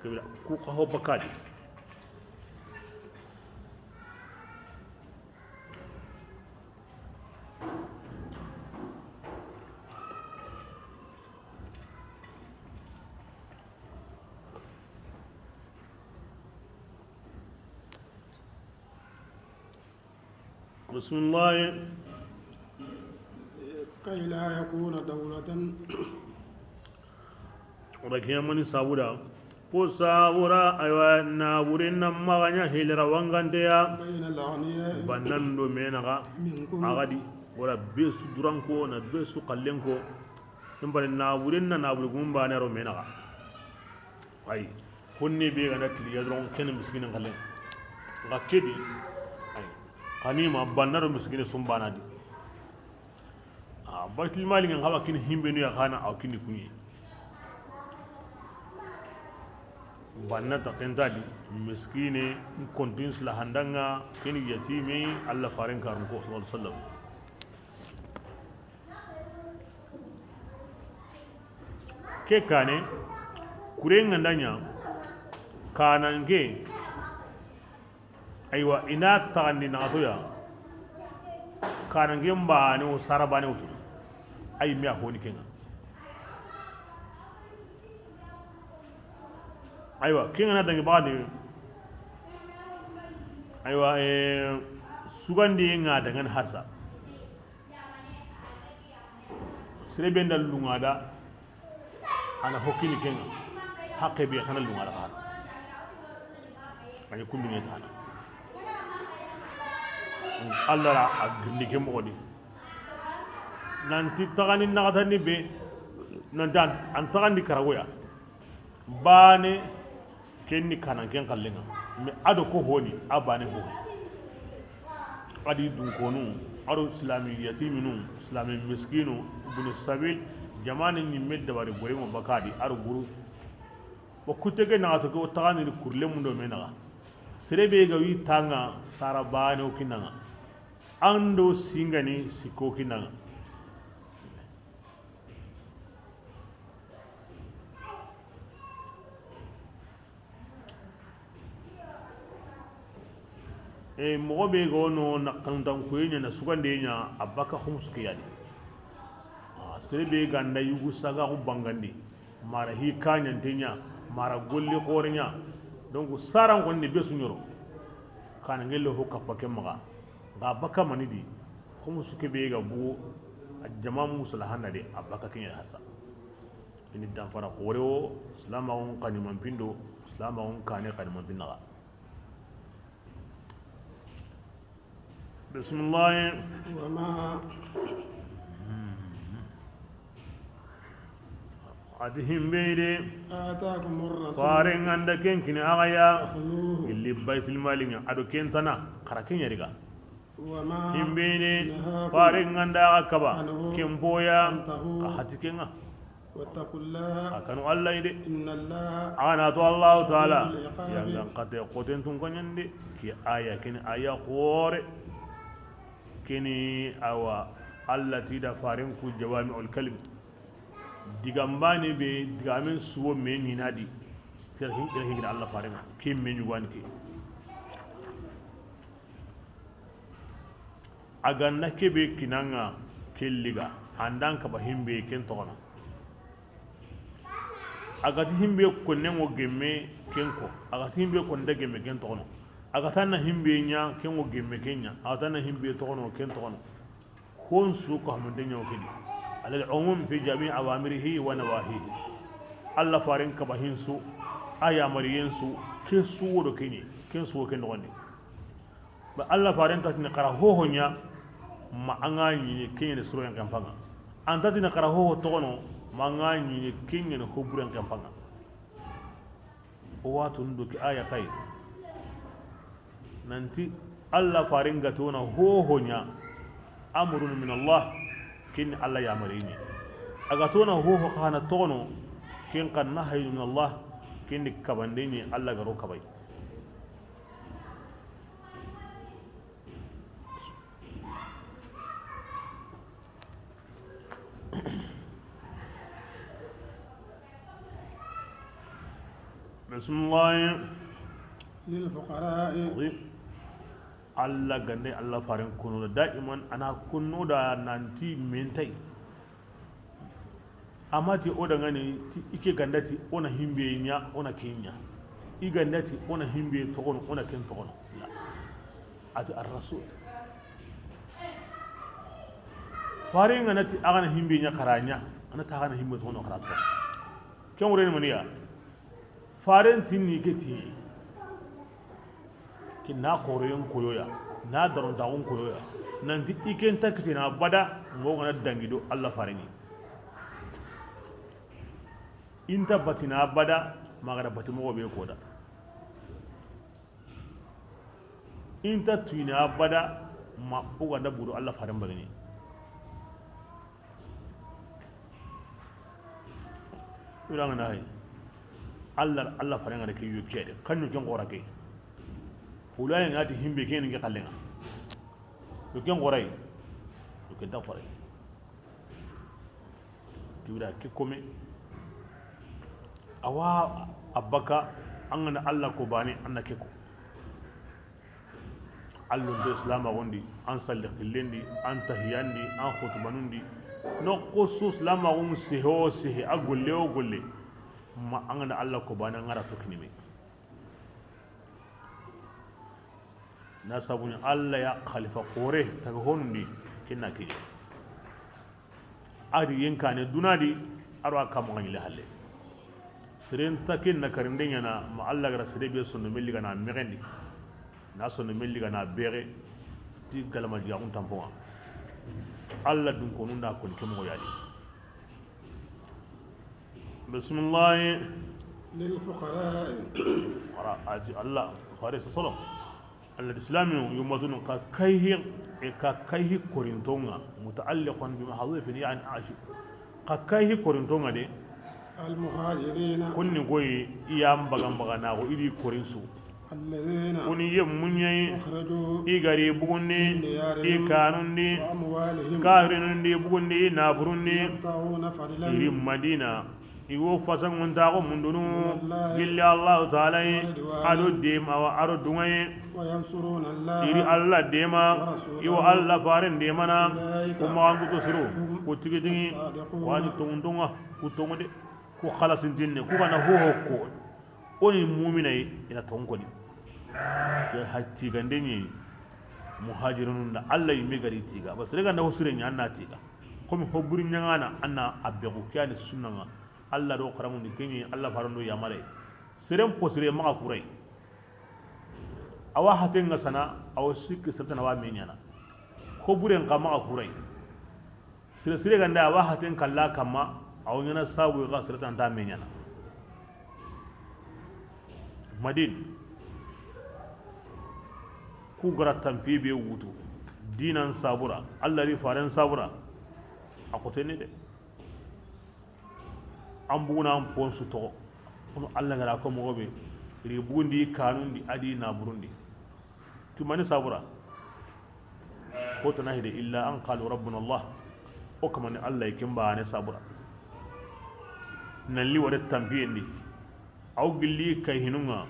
ke bire ku xa ho bakadi. Bisimilahi. Kay la yakuna dawlatan. O da ke ya mani sabu da. Ko sabu da, aywa, naburen na maxa ɲa hilira wanganteya. Bayna al-aghniya. Bannan do me naxa. Minkum. A ga di, wala be su duranko, na be su xallenko. In bari naburen na nabure gumba ne ro me naxa. Ay, honne be ga na kiliya doron ken miskinen xallen. Nga ke di, ay, xanima banna do miskine su mbana di. A, Baytul Mali ŋa xawa kini himbe nu ya xana, aw kini kuɲi. Banna ta kenta di, miskine, kontin sila handanga, kini yatimi, Alla faaren karunko, sallallahu alaihi wasallam. Ke kane, kure ŋa nda ɲa, kananke, aywa, i na taxandi naxato ya, kananke mbane wo sara bane wo tu, ayi me a honi ke ŋa. Aywa, ke ŋa na dangi baxandi, aywa, eh, sugandi ŋa dangani harsa. Sere be nda lunŋa da, a na hokini ke ŋa, haqqe be xa na lunŋa da xa na. A ni kumbine ta na. Alla ra a girindi ke moxo di. Nanti taxandi naxatandi be, nanti an, an taxandi karagoya. Bane, ken ni kanan ken xallen ŋa. Mais a do ko honi, a bane ho. A di dunkonu, a do silami yatiminu, silami miskinu, ibn sabil, jamane ɲimme dabari bore mo bakadi, a do guru. Wa kutte ke naxato ke, o taxandini kurlemun do me naxa. Sere be ga wi tanga sara bane o kinanga. An do singani sikko kinanga. E, moxo be ga wono na xanuntan koye ɲa, na sugande ɲa, a baka xumusu ke yani. A, sere be ga nda yugu sagaxu bangandi, mara hi kaɲante ɲa, mara golli xoore ɲa. Donc saran xonni be su ɲoro. Kana ngelle ho kappa ke maxa. Ga baka mani di, xumusu ke be ga bugu, a jama musala hanna de, a baka ke ɲa hasa. Ini danfara xoore wo, silamaxun kanimanpindo, silamaxun kane kanimanpinnaxa. Bisimilahi. وما A ti himbe de. آتاكم الرسول Faren ga nda ken kini axa ya. فخذوه Gilli Baytul Mali ŋa, a do ken tana, xara ken ɲa riga. وما Himbe de. نهاكم Faren ga nda axa kaba. عنه Ken poya. فانتهوا Ka hati ken ŋa. واتقوا الله A kanu Allah yi de. إن الله Axa na to Allahu Taala. شديد العقاب Yanga xate xoten tun ko ɲande. Ki aya kini aya xoore. Kini awa Allah ti da faren ku jawami'ul kalim. Digambane be digamen suwo me ɲina di. Kira hin kira hin Allah faren ke me ɲugani ke. A ga nda kebe kini an ŋa ke liga, an da an kaba himbe ken toxono. A ga ti himbe konne ŋo gemme ken ko, a ga ti himbe konne gemme ken toxono. A ga ta na himbe ɲa ken ŋo gemme ken ɲa, a ga ta na himbe toxono ken toxono. Hon su ko hamante ɲa wo ke di. Alal umum fi jami awamirihi wa nawahihi. Allah faren kaba hin su, a yamariyen su, ke su wo do ke ɲi, ken su wo ken noxondi. Ba Allah faren ta tini xara hoho ɲa, ma an ga ɲiɲe ke ɲene suroyen xenpa ŋa. An ta tini xara hoho toxono, ma an ga ɲiɲe ke ɲene hoburen xenpa ŋa. O watun do ke aya xay. Nanti Allah faren ga tona hoho ɲa, amrun min Allah, ken ni Allah yamariye. A ga tona hoho xa na toxono, ken xa nahyun min Allah, ken ni kabande ɲi Allah ga ro kabay. Bisimilahi. للفقراء. Allah gande Allah faren kono da, daiman a na kono da nanti mentay. Amati o dangani ti ike gandati o na himbe ɲa, o na ken ɲa. I gandati o na himbe toxono, o na ken toxono. La. Ati ar-rasul. Faren ga na ti axa na himbe ɲa xara ɲa, a na ti axa na himbe toxono xara toxono. Ken wure ni maniya. Faren tinni ke ti. Ke na xooroyen koyoya, na darontaxun koyoya. Nanti i ken ta kitina bada, mo gana dangi do Allah fareni. Inta batina bada, magara bati moxo be koda. Inta tuyina bada, ma o ganda budo Allah faren bagani. Iranga na hay. Allah, Allah faren ga da ke yo ke de. Kanyo ken xora ke. Hulaye ngati himbe ken ngi xallenga. Yo ken xoray. Yo ken ta xoray. Kibira ke kome. Awa abaka an ga na Allah ko bani an na ke ko. Allon be islamaxun di, an salli xillen di, an tahiyan di, an xutubanun di. Noxo su islamaxun sehe wo sehe, a golle wo golle. Ma an ga na Allah ko bana ngara to kinime. Na sabu ɲa Allah ya xalifa xoore taga honun di, kinna kije. A di yen kane duna di, a ro a kama ŋa ɲile halle. Seren ta ken na karinde ɲana, ma Allah gara sere be sonno melli gana mexendi. Na sonno melli gana bexe, ti galama diga kun tamponga. Allah dun konu nda kon ke moxo yadi. Bismillah. للفقراء. Ara ati Allah, fare sosolo. Alla di silamiyo yummatunu ka kayhi, e ka kayhi korintonga, mutaalliqun bi mahdhufin, yani ashi. Ka kayhi korintonga de. المهاجرين. Kunni goyi i ya mbaga mbaga na go idi korinsu. الذين. Kuni ye munyayi. أخرجوا. I gari bugundi. من ديارهم. I kanundi. وأموالهم. Kahirinun di bugundi, i naburundi. يبتغون فضلا. Iri Madina. I wo fasanŋuntaxu mundunu gilli Allahu Taala yi, a do deema wa a do duŋa yi. I ri Alla deema, i wo Alla faaren deemana. Ku maxankutu siru, ku tigitigi, wa ni tonŋuntonŋa, ku tonŋu de, ku xalasintinne, ku ga na hoho ko, o ni muumina yi, i na tonŋu koni. Ke ha tigande ɲi. Muhajirinu nda Alla yimme ga ri tiga, ba sere ga nda ho sire ɲa, an na tiga. Komi ho buri ɲaŋana, an na a bexu, ke ya ni sunnaŋa. Alla do xaramundi ke ɲi, Alla faaren do yamare. Seren po sire maxa kuray. A wa haten ŋa sana, a wa sikki sere tana wa me ɲaana. Ho buren xa maxa kuray. Sire sire ga nda a wa haten kalla kamma, a wa ɲaana sabu ga sere tana ta me ɲaana. Madina, ku ga ra tanpi be wutu, diinan sabura, Alla ri faaren sabura, a xoteni de. An buguna an ponsu toxo, kono Alla ga ra ko moxo be, ri bugundi kanundi a di na burundi. Ti mani sabura? Ko tana hide illa an qalu rabbuna Allah. O kamani Alla yi ken baane sabura. Nan li ware tanpiyen di. Aw gilli kay hinunŋa.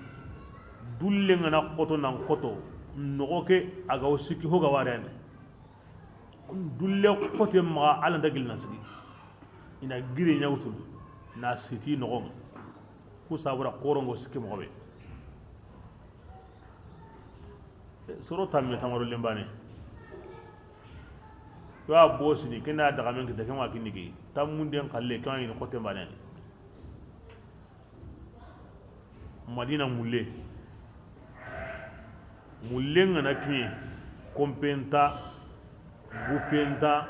Dulle ŋa na xoto nan xoto. Noxo ke a ga wo sikki ho ga ware yani. Dulle xote maxa Alla nta gilli na sigi. I na gire ɲa wutunu na siti noxon ŋa. Ku sabura xorongo sikki moxo be. Soro tamme tamaro lembane. Yo a bosini kenda daxamen kita kema kinni ke tammunden xalle kema yini xote mbane. Madina mulle. Mulle ŋa na kiɲe, konpenta, gupenta,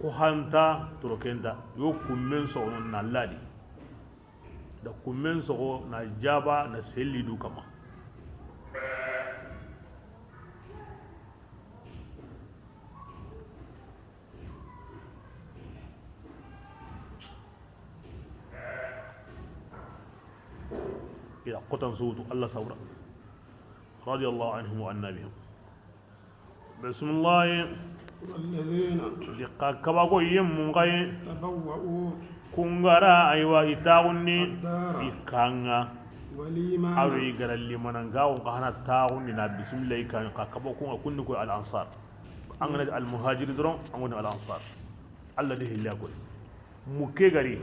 kohanta, torokenta, yo kummen soxono na ladi. Da kummen soxo na jaba na selli du kama. Ila xotan suwutu Allah sawra. Radiyallahu anhum wa anna bihim. Bisimilahi. Walladhina. Di xa kabako yemmun xayi. Tabawwa'u. Kun ga ra aywa i taxundi. Ad-dara. I kanga. Wal imana. Awi gara limana nga on xa hana taxundi na bisimilahi kan xa kabako nga kunni ko al ansar. An ga na al muhajiri doron an ga na al ansar. Allah de hilla ko. Mukke gari.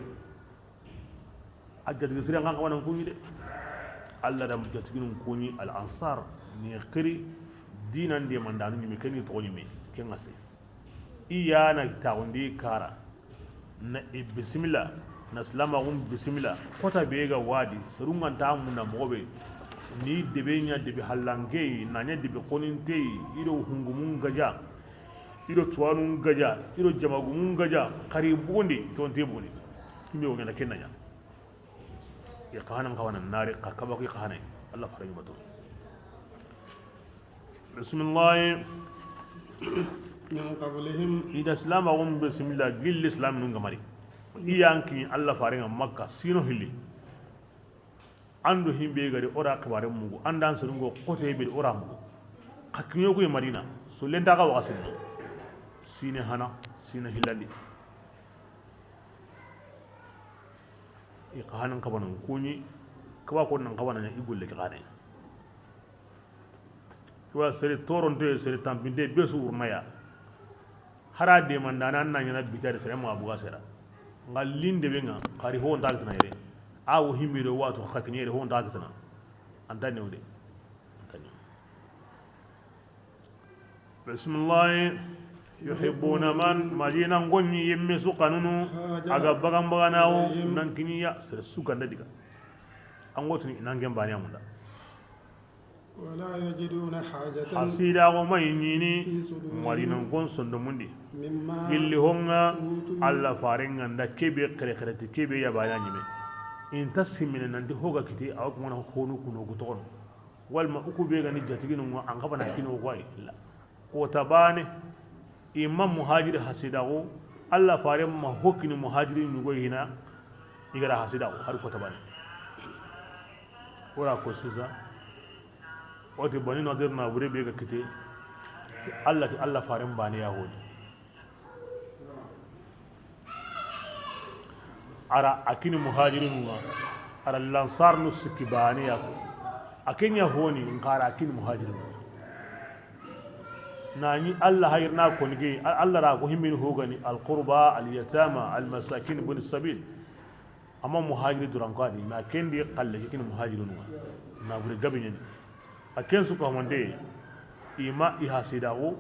A jatigi siren kan xawanan kuɲi de. Allah da jatiginun kuɲi al ansar ni xiri dinan de mandanu ni me keni to ni me ken ase. I ya na taxundi kara na i bisimila na silamaxun bisimila kota be ga wadi serunganta munda moxo be ni debe ɲa debe hallanke na ɲa debe xoninte i do hungumun gaja i do tuwanun gaja i do jamagumun gaja xari bugundi tonte bugundi. Kimbe wo ɲana kenna ɲa. I xanan xawana nari xa kabako i xanai. Allah fara ɲumato. Bisimilahi. Min qablihim. I da silamaxun bisimila gilli silaminun gamari. I yan kini Allah farenga Makka sino hilli. An do himbe gari ora xibare mugu andan serungo xote be ora mugu. Xa kiɲo ko Madina so lenda ga waxa sinno. Sine hana sine hillandi. I xa hanan xabanan kuɲi kaba ko nan xabana i golle ke xane. Wa sere toronto sere tampinte be su urnaya. Hara de mandana na ɲana bitare sere ma buga sera. Nga linde be nga xari ho nta kitana yere. A wo himbe do wato xakini yere ho nta kitana. Anta ne wode. Bisimilahi. Yuhibbuna man Madina ngonni yemme su kanunu. Aga bagan baganawo nan kiniya sere su ganda diga. Angotuni nan gen bani amunda. Wala yajiduna hajatan. Hasidaxo mayi ɲini. Fi sudurihim. Madina ngon sondomundi. Mimma. Gilli honga. Utu. Allah farenga nda kebe xerexereti kebe yabana ɲime. Inta simine nanti hoga kiti awa kumana honu kuno gutoxono. Walma uku be gani jatiginu ngo an xabana kino goy la. Kota bane. Imma muhajiri hasidaxu. Allah faren ma hokkini muhajiri ɲugoy hina. I gara hasidaxu har kota bane. Wora ko sisa. Woti bani nadir na bure be ga kite. Ti Allah ti Allah faren bane ya honi. A ra a kini muhajirinu ŋa, a ra lansarinu sikki baane ya ko. A ke ɲa honi, n xa ra a kini muhajirinu ŋa. Na ɲi Alla hayirina koni ke, Alla ra ko himmini hogani, al qurba, al yatama, al masakin, bun sabil. Amma muhajiri duranko a di, na ken di xalle ke kini muhajirinu ŋa. Na buri gabe ɲani. A ken su ko hamante, i ma i hasidaxu,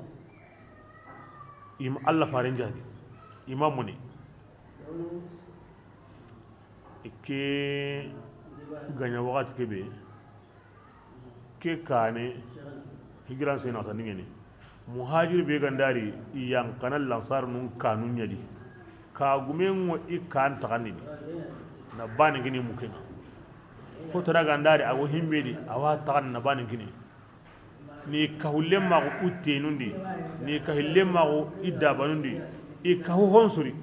i ma Alla faren jagi, i ma muni. Ke gaɲa waxati ke be, ke kane, hijiran sena xata ni ŋeni. Muhajir be gandari, i yan kana lansar nun kanu ɲa di. Ka gumen ŋo i kan taxandini. Na bani gini mukenga. Ko tara gandari, a wo himbe di, a wa taxan na bani gini. Ni kahulle maxu u tenundi, ni kahille maxu i dabanundi, i kahu honsuri.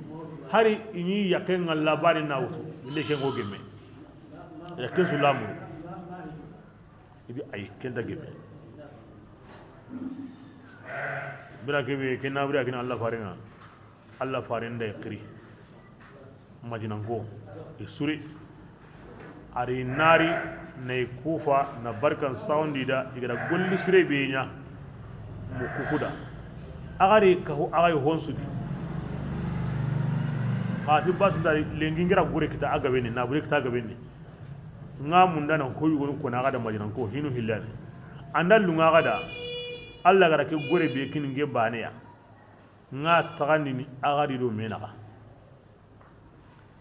Hari i ɲi yakke ŋa labari na wutu, le ke ŋo gemme. Yakke su lamu. I di ayi, ken ta gemme. Bira kebe, ken na bira ken Alla faren ŋa. Alla faren da i xiri. Madinanko, i suri. A ri nari, na i kufa, na barkan sawundi da, i ga da golli sire be ɲa. Mu kukuda. A ga ri kahu, a ga yi honsu di. Xati bas da lengi ngira gore kita a gabe ni, na bure kita a gabe ni. Ŋa munda na ko yugonu ko na ga da Madinanko, hinu hillani. Anda lunga ga da, Alla ga ra ke gore be kini nge baane ya. Ŋa taxandini a ga ri do me naxa.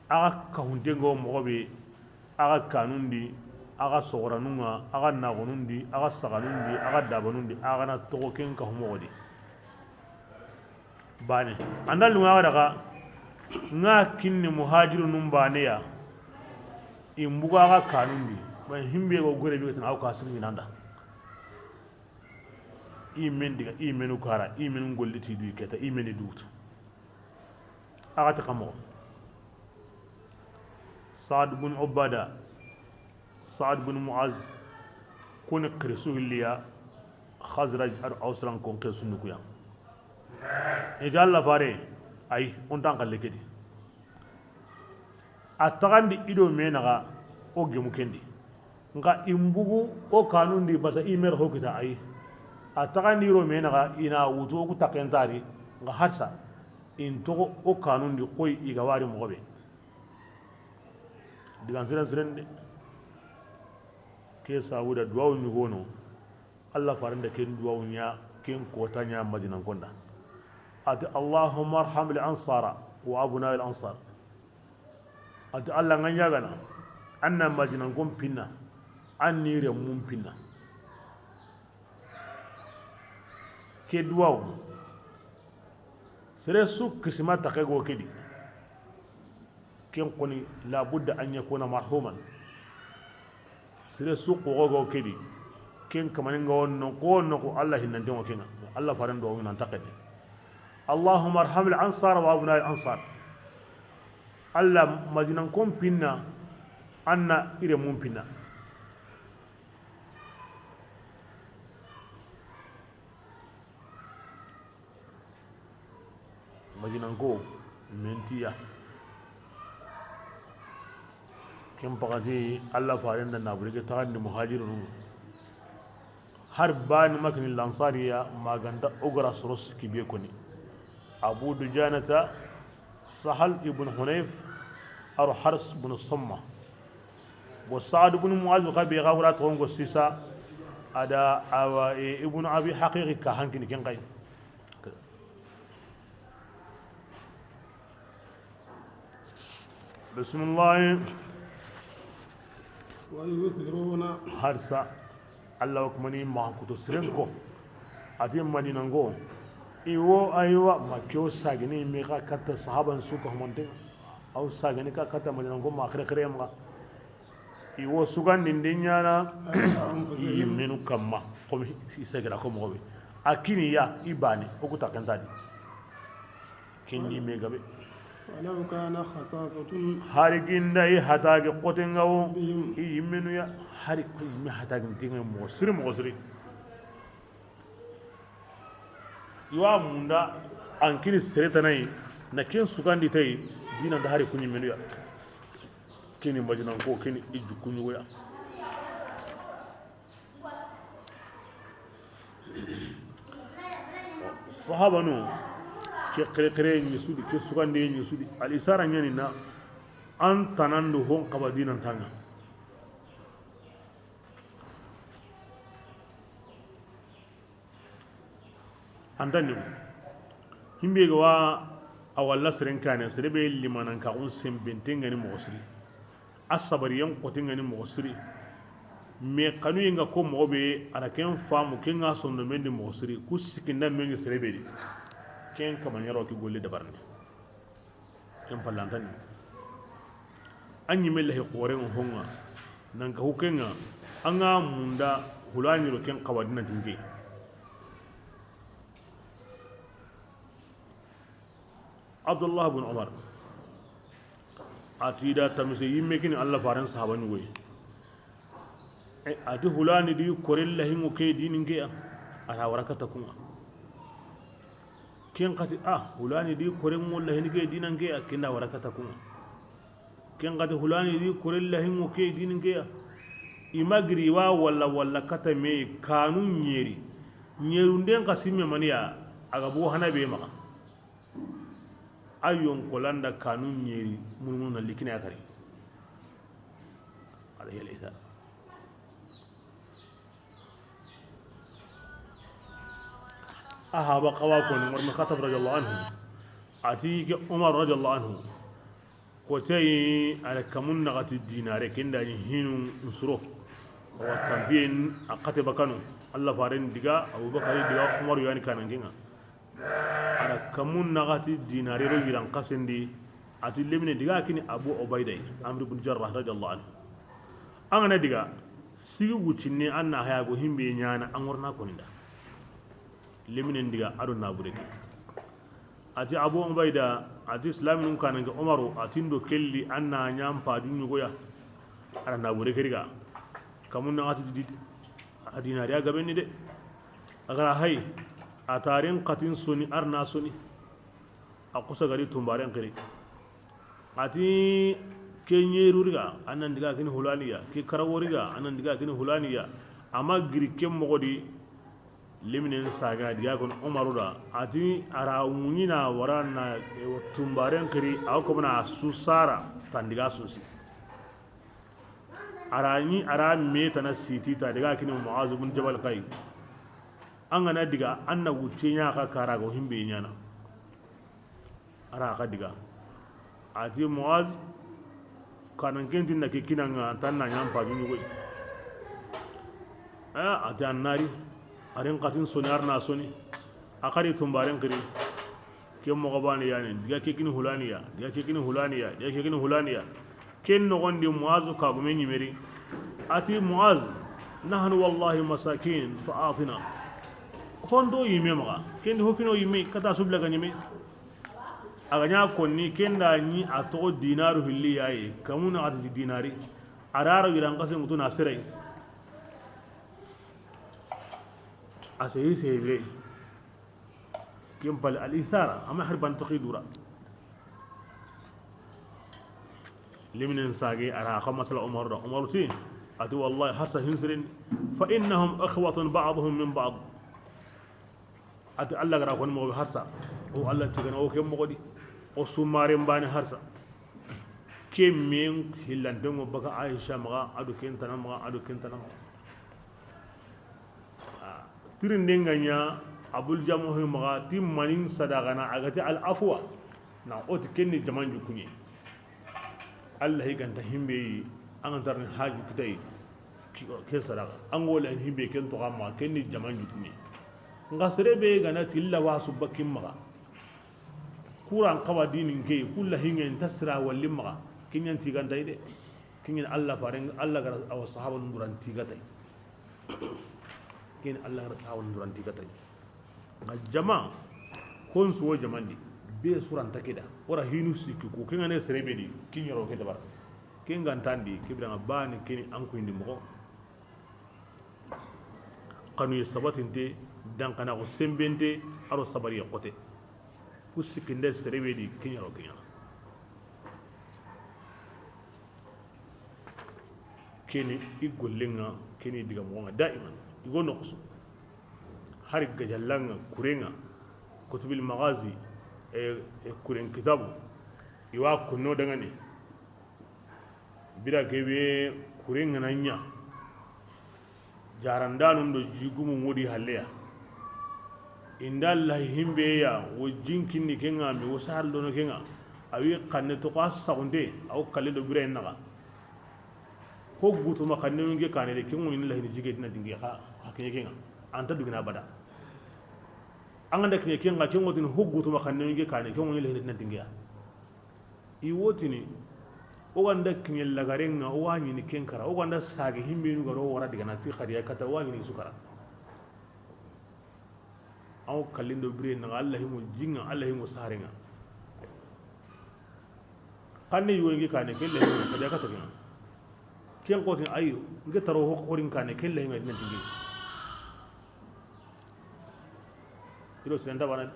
A ga kahunte ŋo moxo be, a ga kanundi, a ga soxoranun ŋa, a ga naxonundi, a ga saxanundi, a ga dabanundi, a ga na toxo ken kahu moxo di. Baane. Anda lunga ga daga, ŋa kinni muhajirunun baane ya, i mbuga a ga kanundi, ma himbe go gore be tan aw ka sirgi nanda. I men diga, i menu kara, i menu golli ti du keta, i meni dutu. A ga ta kamo. Saad bun Ubada, Saad bun Muaz, kuni xirisu hilliya, Khazraj ar Ausran kon xirisu nukuya. E ja Alla fare, ay, on tan kalle kedi. A taxandi i do me naxa o gemu kendi. Nxa i mbugu o kanundi basa i mer hokita ayi. A taxandi i do me naxa i na wutu o ku taxentari nxa harsa in toxo o kanundi xoy i ga wari moxo be. Digan siren siren de. Ke sabuda duwawu ɲugono. Alla farenda ken duwawu ɲa, ken kota ɲa Madinanko nda. Ati, "Allahumma arham al ansara wa abna al ansar." Ati, "Alla nga ɲagana, an na Madinankon pinna, an ni remmun pinna." Ke duwawu, sere su kisima taxe go kedi. Ken koni, labudda an yakuna marhuman. Sere su xoxo go kedi. Ken kamaninga wo noxo wo noxo, Alla hinnanten ŋo kenga. Alla faren do nan taxene. Allahumma arham al ansar wa abna al ansar. Alla Madinankon pinna, an na i remmun pinna. Madinanko mentiya. Ken paxati Alla faren da nabure ke taxandi muhajirunu. Har bani makini lansariya maganta o gara soro sikki be koni. Abu Dujanata, Sahal ibn Hunayf, aro Hars ibn Somma. Bo Saad ibn Muaz xa be ga wura toxon go sisa, a da awa, e, Ibn Abi Haqiqi ka hankini ken xay. Bismillah. ويؤثرون. Harsa. Alla wa kumani maxa kuto siren ko. Ati Madinanko. Iwo aywa ma kewo sagini mi xa katta sahaban su ka humante. Aw sagini ka katta Madinanko ma xere xere maxa. I wo sugandinde ɲana i yimmenu kamma, comme i segira ko moxo be. A kini ya i bane, o ku taxentadi. Ken ni me gabe. ولو كان خصاصة. Hari ginda i hatagi xotenga wo, بهم. I yimmenu ya, hari ko yimme hatagi ntinga moxo siri, moxo siri. Iwa munda an kini sere tanayi, na ken sugandi tayi, dina nda hari kuɲi menu ya. Keni majinanko, keni i jukkuɲugoya. Sahabanu ke xerexere ɲi sudi, ke sugande ɲi sudi. Al isara ɲani na an tanando hon xaba dinantaŋa. Anta ni himbe ga wa a walla seren kane, sere be limanan ka un sembente ŋani moxo siri. A sabariyen xote ŋani moxo siri. Mais xanu yenga ko moxo be, a na ken famu, ken ga sondo mendi moxo siri, ku sikinda mengi sere be di. Ken kama ɲaro ki golle dabarni. Ken pallantani. A ɲime lahi xoren honga. Nan ka hukenga. An ga munda hulani ro ken xawa dina tinke. Abdullah bin Umar. A ti da tamise yimme kini Allah faren sahaba ɲugoyi. E, a ti hulani di korella hingo ke dinin ke ya. A ra wara kata kunga. Ken xati a hulani di koren ŋolla hini ke dinan ke a kenda wara kata kunga. Ken xati hulani di korella hingo ke dinin ke a. I ma giri wa walla walla kata me kanu ɲeri. Ɲerunden xa simme maniya a ga bo hana be maxa. A yonkolanda kanu ɲeri munumunu na likina kari. Alayhi alayhi salam. Ahaba xawa koni Umar bin Khattab radiyallahu anhu. A ti ke Umar radiyallahu anhu. Ko tayi ala kamun naxati dinare kenda ni hinu nsuro. Wa tambiyen a xate bakano. Allah faren diga, Abubakar diga, Umar yani kanan kenga. Ala kamun naxati dinare ro yiran xasendi. A ti lemine diga kini Abu Ubaida, Amr bin Jarrah radiyallahu anhu. An ga na diga sigi wucinne an na haya go himbe ɲana an worna koninda. Leminen diga ado nabure ke. A ti Abu Ubaida, a ti islaminun kananke Umaru, a ti ndo kelli an na ɲan paju ɲugoya. A da nabure ke riga. Kamun na a ti di a dinariya gabenni de. A gara hay a tarin xatin soni arna soni. A xusa gari tumbaren xiri. A ti ke ɲeru riga a nan diga kini hulaniya, ke karawo riga a nan diga kini hulaniya. Ama giri ke moxo di. Leminen saga diga kono Umaru da a ti a ra wuɲina wara na tumbaren xiri a ko bana su sara tan diga susi. A ra ɲi a ra me tana siti ta diga kini Muaz bin Jabal kai. An ga na diga an na wucce ɲa xa kara go himbe ɲana. A ra xa diga. A ti Muaz, kanan kentin na ke kinanga tan na ɲan paju ɲugoy. A ti an nari. A rin xatin soni arna soni. A xari tumbaren xiri. Ke moxo bani yani diga ke kini hulaniya, diga ke kini hulaniya, diga ke kini hulaniya. Ken noxondi Muazu kagume ɲimeri. A ti Muaz, nahnu wallahi masakin fa atina. Hondo yimme maxa kendi hokino yimme kata subla ga ɲime. A ga ɲa konni kenda ɲi a toxo dinaru hilli yaye kamu na xati dinari. A raro yiran xase ŋutu na sere. A seyi seyi bire. Ken pali al ithara ama har ban toxi dura. Liminen sage a ra xa masala Umaru da. Umaru ti a ti wallahi harsa hinsirin. Fa innahum ikhwatun ba'duhum min ba'd. A ti Allah gara koni moxo be harsa. O Allah tigana o ke moxo di. O sumaren bani harsa. Ke men hillantengo baka Aisha maxa ado ken tana maxa ado ken tana maxa. Tirinden ga ɲa Abul Jamohi maxa ti manin sadagana a ga ti al afwa. Na o ti kenni jaman jukuɲe. Allah hi ganta himbe yi an ga tarni haju kitay. Ken sadaga an go la himbe ken to amma kenni jaman jukuɲe. Nga sere be gana tilla wasu bakin maxa. Kuran xawa dinin ke kulla hingen tasira walli maxa. Kinyan tiganta ide. Kinyan Allah faren Allah gara awa sahaba nduran tigatay. Ken Allah ra sawon duranti ga tay. Nga jama kon suwo jamandi be suranta keda. Ora hinu sikki ko ken ngane serebe di kinyoro ke dabar. Ken gantandi kibira nga bani keni an ko indi moxo. Kanu ye sabatinte dan kana ko sembente aro sabari ya kote. Ku sikkinde serebe di kinyoro kinyana. Keni i gollen ŋa, keni i diga moxo ŋa daiman. I go noxo su. Hari gajallan ŋa, kuren ŋa, Kutubil Magazi, e, e kuren kitabu, i wa konno dangane. Bira kebe kuren ŋa na ɲa. Jarandanun do jigumu ŋodi halleya. Inda Allahi himbe ya, wo jinkinni ke ŋa, mi wo sahal dono ke ŋa. Awi xanne to xa saxunte, aw kalle do bira naxa. Ho gutuma xanne ŋa ke kane de, ke ŋo ni Allahi ni jige dina dinge xa, xa kiɲe ke ŋa. Anta dugina bada. An ga da kiɲe ke ŋa, ke ŋo tini ho gutuma xanne ŋa ke kane, ke ŋo ni Allahi ni dina dinge ya. I wotini, o ganda kiɲe lagaren ŋa, o wa ɲini ken kara, o ganda sage himbenu garo wara digana ti xadiya kata, o wa ɲini su kara. Aw kallindo bire naxa, Allah himo jinga, Allah himo sarenga. Xanne yoy ngi kane, ke Allah himo xadiya kata ken. Ken xoti ayo, nge taro ho xorin kane, ke Allah himo nan tingi. Iro sinan tabana.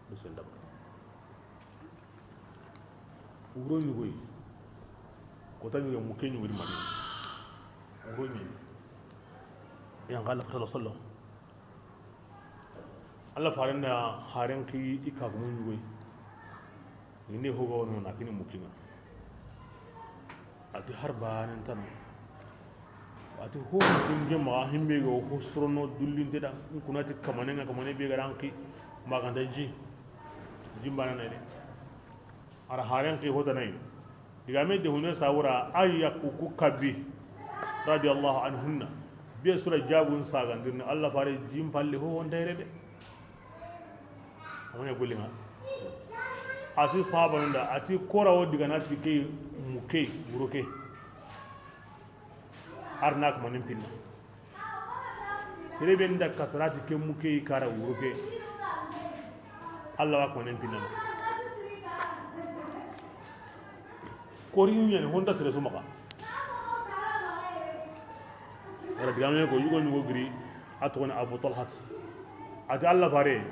Musen daba. Wuro ɲugoyi. Kota ɲugoyi, mukke ɲugoyi mani. Wuro ɲi. Yan xala fata sallam. Allah faren da haren ki i kagumu ɲugoyi. Ni ne hoga wono na kini mukkinga. Ati har banen tano. Ati ho tunge ma himbe go ho sorono dullinte da. Kunati kamane nga kamane be garanki maganda ji. Jimbana ne. Ara haren ki hota nay. Digame de hunne sawura ayya kuku kabbi. Radiyallahu anhunna. Be sura jabun sagandirni Allah fare jim palle ho wonta yere de. Amane gulinga. Ati sahabanun da, ati kora wo digana ti ke mukke, wuro ke. Arna kuma nin pinna. Sere ben da kasarati ke mukke kara wuro ke. Allah wa kuma nin pinna. Kori ɲani honta sere su maxa. Wala digame ko yugo ɲugo giri a togoni Abu Talhat. Ati Allah fare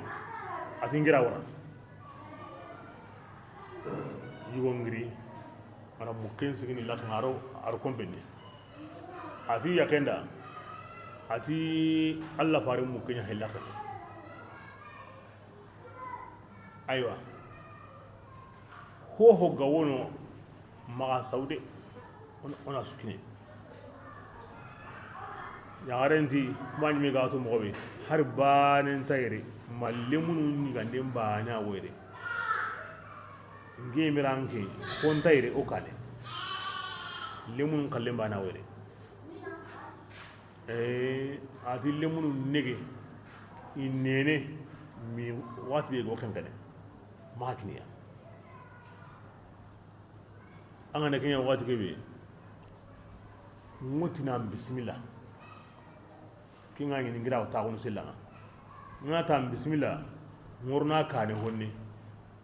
ati ngira wara. Yugo ngiri ana mukken sigini latin aro aro kompeni. Ati yakenda ati Allah fare mukken ya helaxen. Aywa. Hoho ga wono maxa sawde. Ona sukine. Yaxarenti kuma ɲime ga to moxo be. Har banen tayre ma lemunu ɲiganden bana woyre. Ngemiranke kon tayre o kane. Lemunu kallen bana woyre. Eh, ati lemunu nege i nene mi wati be go kenkene ma kiniya. An ga na kiɲa wati kebe ŋotina bisimilla. Kinga ɲini ngira o taxunu sillanga. Nga ta bisimilla. Ŋorna kane honne.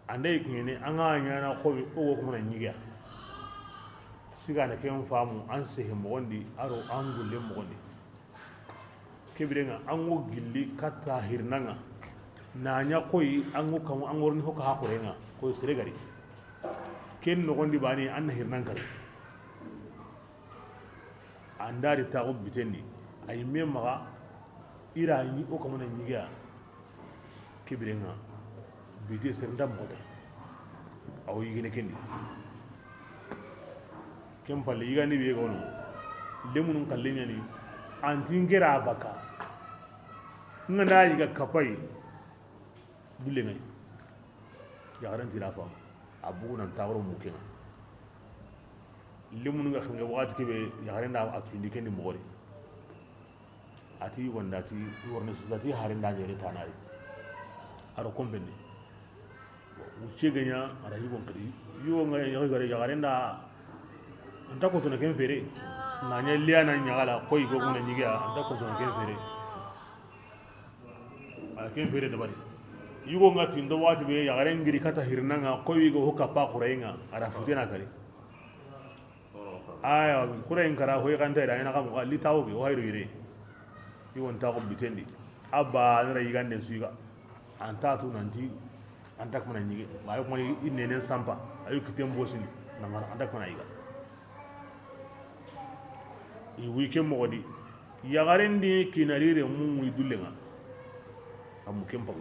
Anda i kiɲene an ga ɲana xobe o go kuma na ɲiga. Sigana ken famu an sehe moxondi aro an gulle moxondi. Kebirenga an go gilli katta hirnanga. Na ɲa koyi an go kamu an gorni hoka hakurenga koyi sere gari. Ken noxondi bani an na hirnan kari. Andari taxu bitendi. Ayi me maxa ira ni o kamana ɲiga. Kebirenga bite sere nda moxote. Awo yigene kendi. Ken palle yigandi be gono. Lemunun kalle ɲani. Anti ngera baka. Nga na yiga kapai. Bulle ngay. Yaxaren tira fa. A bugu nan tawro mukenga. Lemunu nga xinga waxati kebe yaxaren da a tundi kendi moxori. Ati yugonda ati worni sisati harenda ɲere tanari. Aro kompeni. Wucce ganya ara yugon kadi. Yugon nga yaxi gare yaxarenda. Anta ko tona ken fere. Na nya liya na nyagala koy go na nyiga anta ko tona ken fere. Ala ken fere dabari. Yugon nga tindo wati be yaxaren giri kata hirnanga koy go hokka pa qurainga ara futena kari. Aya, kura in kara hoy kanta da ina kam li tawo bi wayru yire. I won ta ko bitendi. Abba nara yigande suiga. Anta tu nanti anta kuma nyige. Ma yo kuma inne nen sampa. Ayo kitem bosini. Na mara anta kuma yiga. I wi ke moxo di, yaxaren di kinari renmu ŋuyi dullen ŋa, a mu ken pagu.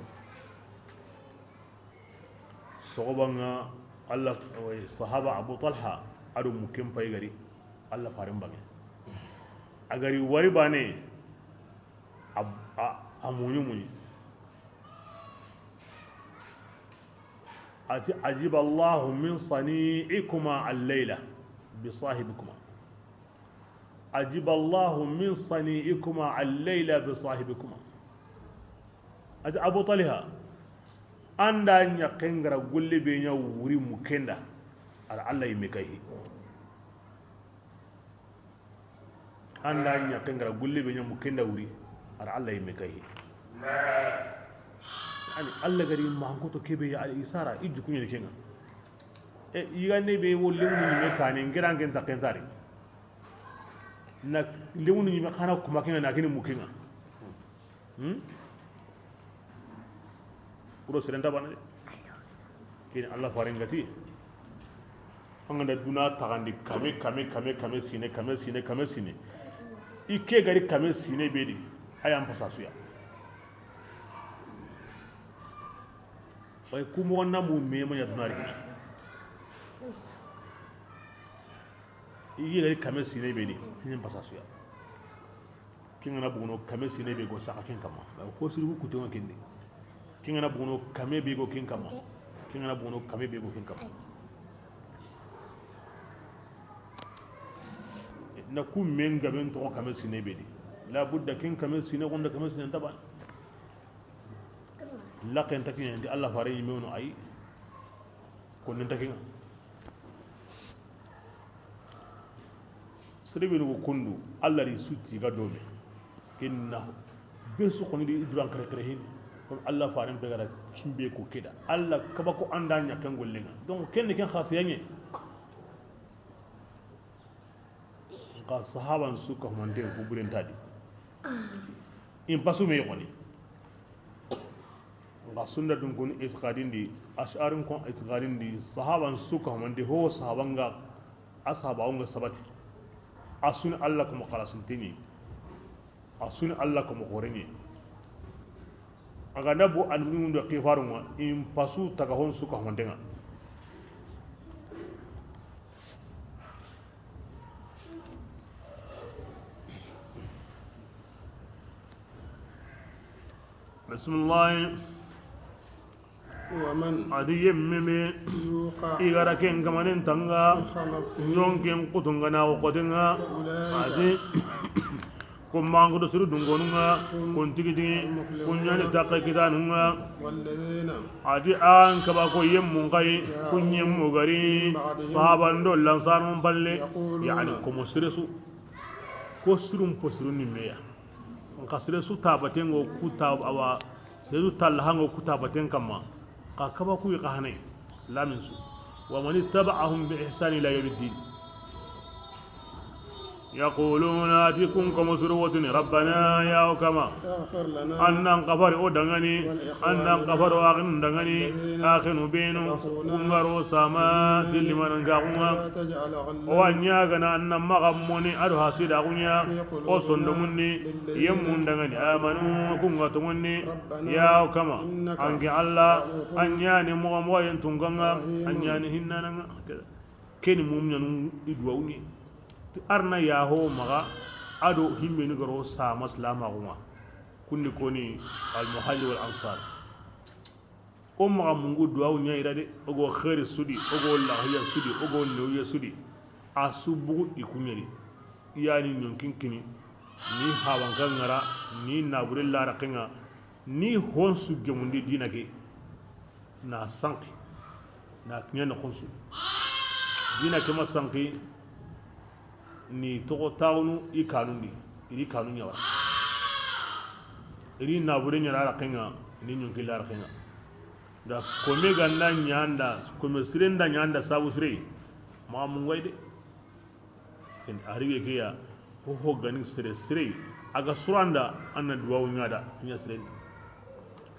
Soxoban ŋa, Allah, sahaba Abu Talha, a do mu ken payi gari, Allah faren banŋe. A gari wari bane, a, a, a muɲu muɲu. A ti, "Ajiba Allahu min sani'ikuma al-layla bi sahibikuma." "Ajiba Allahu min sani'ikuma al-layla bi sahibikuma." A ti, Abu Talha, an da ɲaxen gara golle be ɲa wuri mu ken da, a da Allah yimme kayi. An da ɲaxen gara golle be ɲa mu ken da wuri, a da Allah yimme kayi. Ani Allah gari ma hankoto kebe ya al isara, i jukuɲe ni ken ŋa. E, yigande be wo lewnu ɲime kane, ngerangen ta kentari. Na lewnu ɲime xana kuma ken ŋa, na kini mu ken ŋa. Hmm? Kuro seren ta bana de. Kini Allah faren ga ti, an ga na duna taxandi kame, kame, kame, kame sine, kame sine, kame sine. I ke gari kame sine be di, a yan pasa suya. Way, ku moxo na mu me ma ɲa duna ri. I ke gari kame sine be di, a yan pasa suya. Ken ga na bogono kame sine be go saxa ken kamma. Ba ko siri ku kutenŋo ken di. Ken ga na bogono kame be go ken kamma. Ken ga na bogono kame be go ken kamma. Na ku men gaben toxo kame sine be di. La budda ken kame sine gonda kame sine ta ba. Laken ta ken di Allah fare yimewno ay. Ko nen ta ken ŋa. Sere be ni go kondu, Allah ri su ti ga dome. Ken na be su xoni di duran kare kare hin. Kon Allah faren be gara kimbe ko keda. Allah kaba ko an da ɲaxen gollen ŋa. Donc ken ni ken xasiyaɲe. Nka sahaban su ka humante ku buren ta di. In pasu me xoni. Nka sunda dun kun itiqadin di, ash'arin kun itiqadin di, sahaban su ka humante ho sahaban ga, a sahaba nga sabati. A suni Allah kuma xalasintini. A suni Allah komo xoreɲe. A ga na bu almuɲundo xifarunŋa, in pasu taga hon su ka hondenŋa. Bismillahi. A di yemme me i gara ken kamanen tanga, ɲonken kutungana o kotenga. A di kun mangudo suru dungonunga, kun tigitigi, kun ɲani takke kitanunga. A di an kaba ko yemmun kai, kun yemmu gari sahaban do lansarun palle, yani komo siresu. Ko sirun po sirun ni meya. Nka sere su tabatengo ku ta awa, sere su tallahango ku tabaten kamma. Ka kaba ku yi ka hanai islamin su. Wa man ittaba'ahum bi ihsan ila yawmiddin. Yaquluna, a ti kun komo suru wotini, Rabbana, ya o kama, annan kafari o dangani, annan kafari o axinu dangani, axinu benu kungaro sama tillimanan gaxunga. O wa ɲagana annan maxa moni ado hasida xuɲa o sondomunni yemmun dangani amanu kunga tongunni. Ya o kama, anke Allah, an ɲani moxo moxoyen tunganga, an ɲani hinnananga. Keni muminanu i duwawuɲe ti arna yaho maxa ado himmeni garo sama silamaxunga. Kunni koni almuhajir wal ansar. O maxa mungu duwawu ɲa i da de, o go xeeri su di, o go lahiya su di, o go newuya su di. A su bugu i kuɲeri. I yani ɲonkin kini, ni hawanka ŋara, ni nabure laraqenga, ni honsu gemundi dina ke. Na sanki, na kiɲa noxonsu. Dina ke ma sanki, ni toxo taxunu i kanundi, i ri kanu ɲawara. I ri nabure ɲara raqenga, ni ɲonki la raqenga. Da kome ganda ɲanda, kome sirenda ɲanda sabu sire, ma mungay de. Ken a rige ke ya, ho ho gani sere sire, a ga suranda, an na duwawu ɲa da, ɲa sire.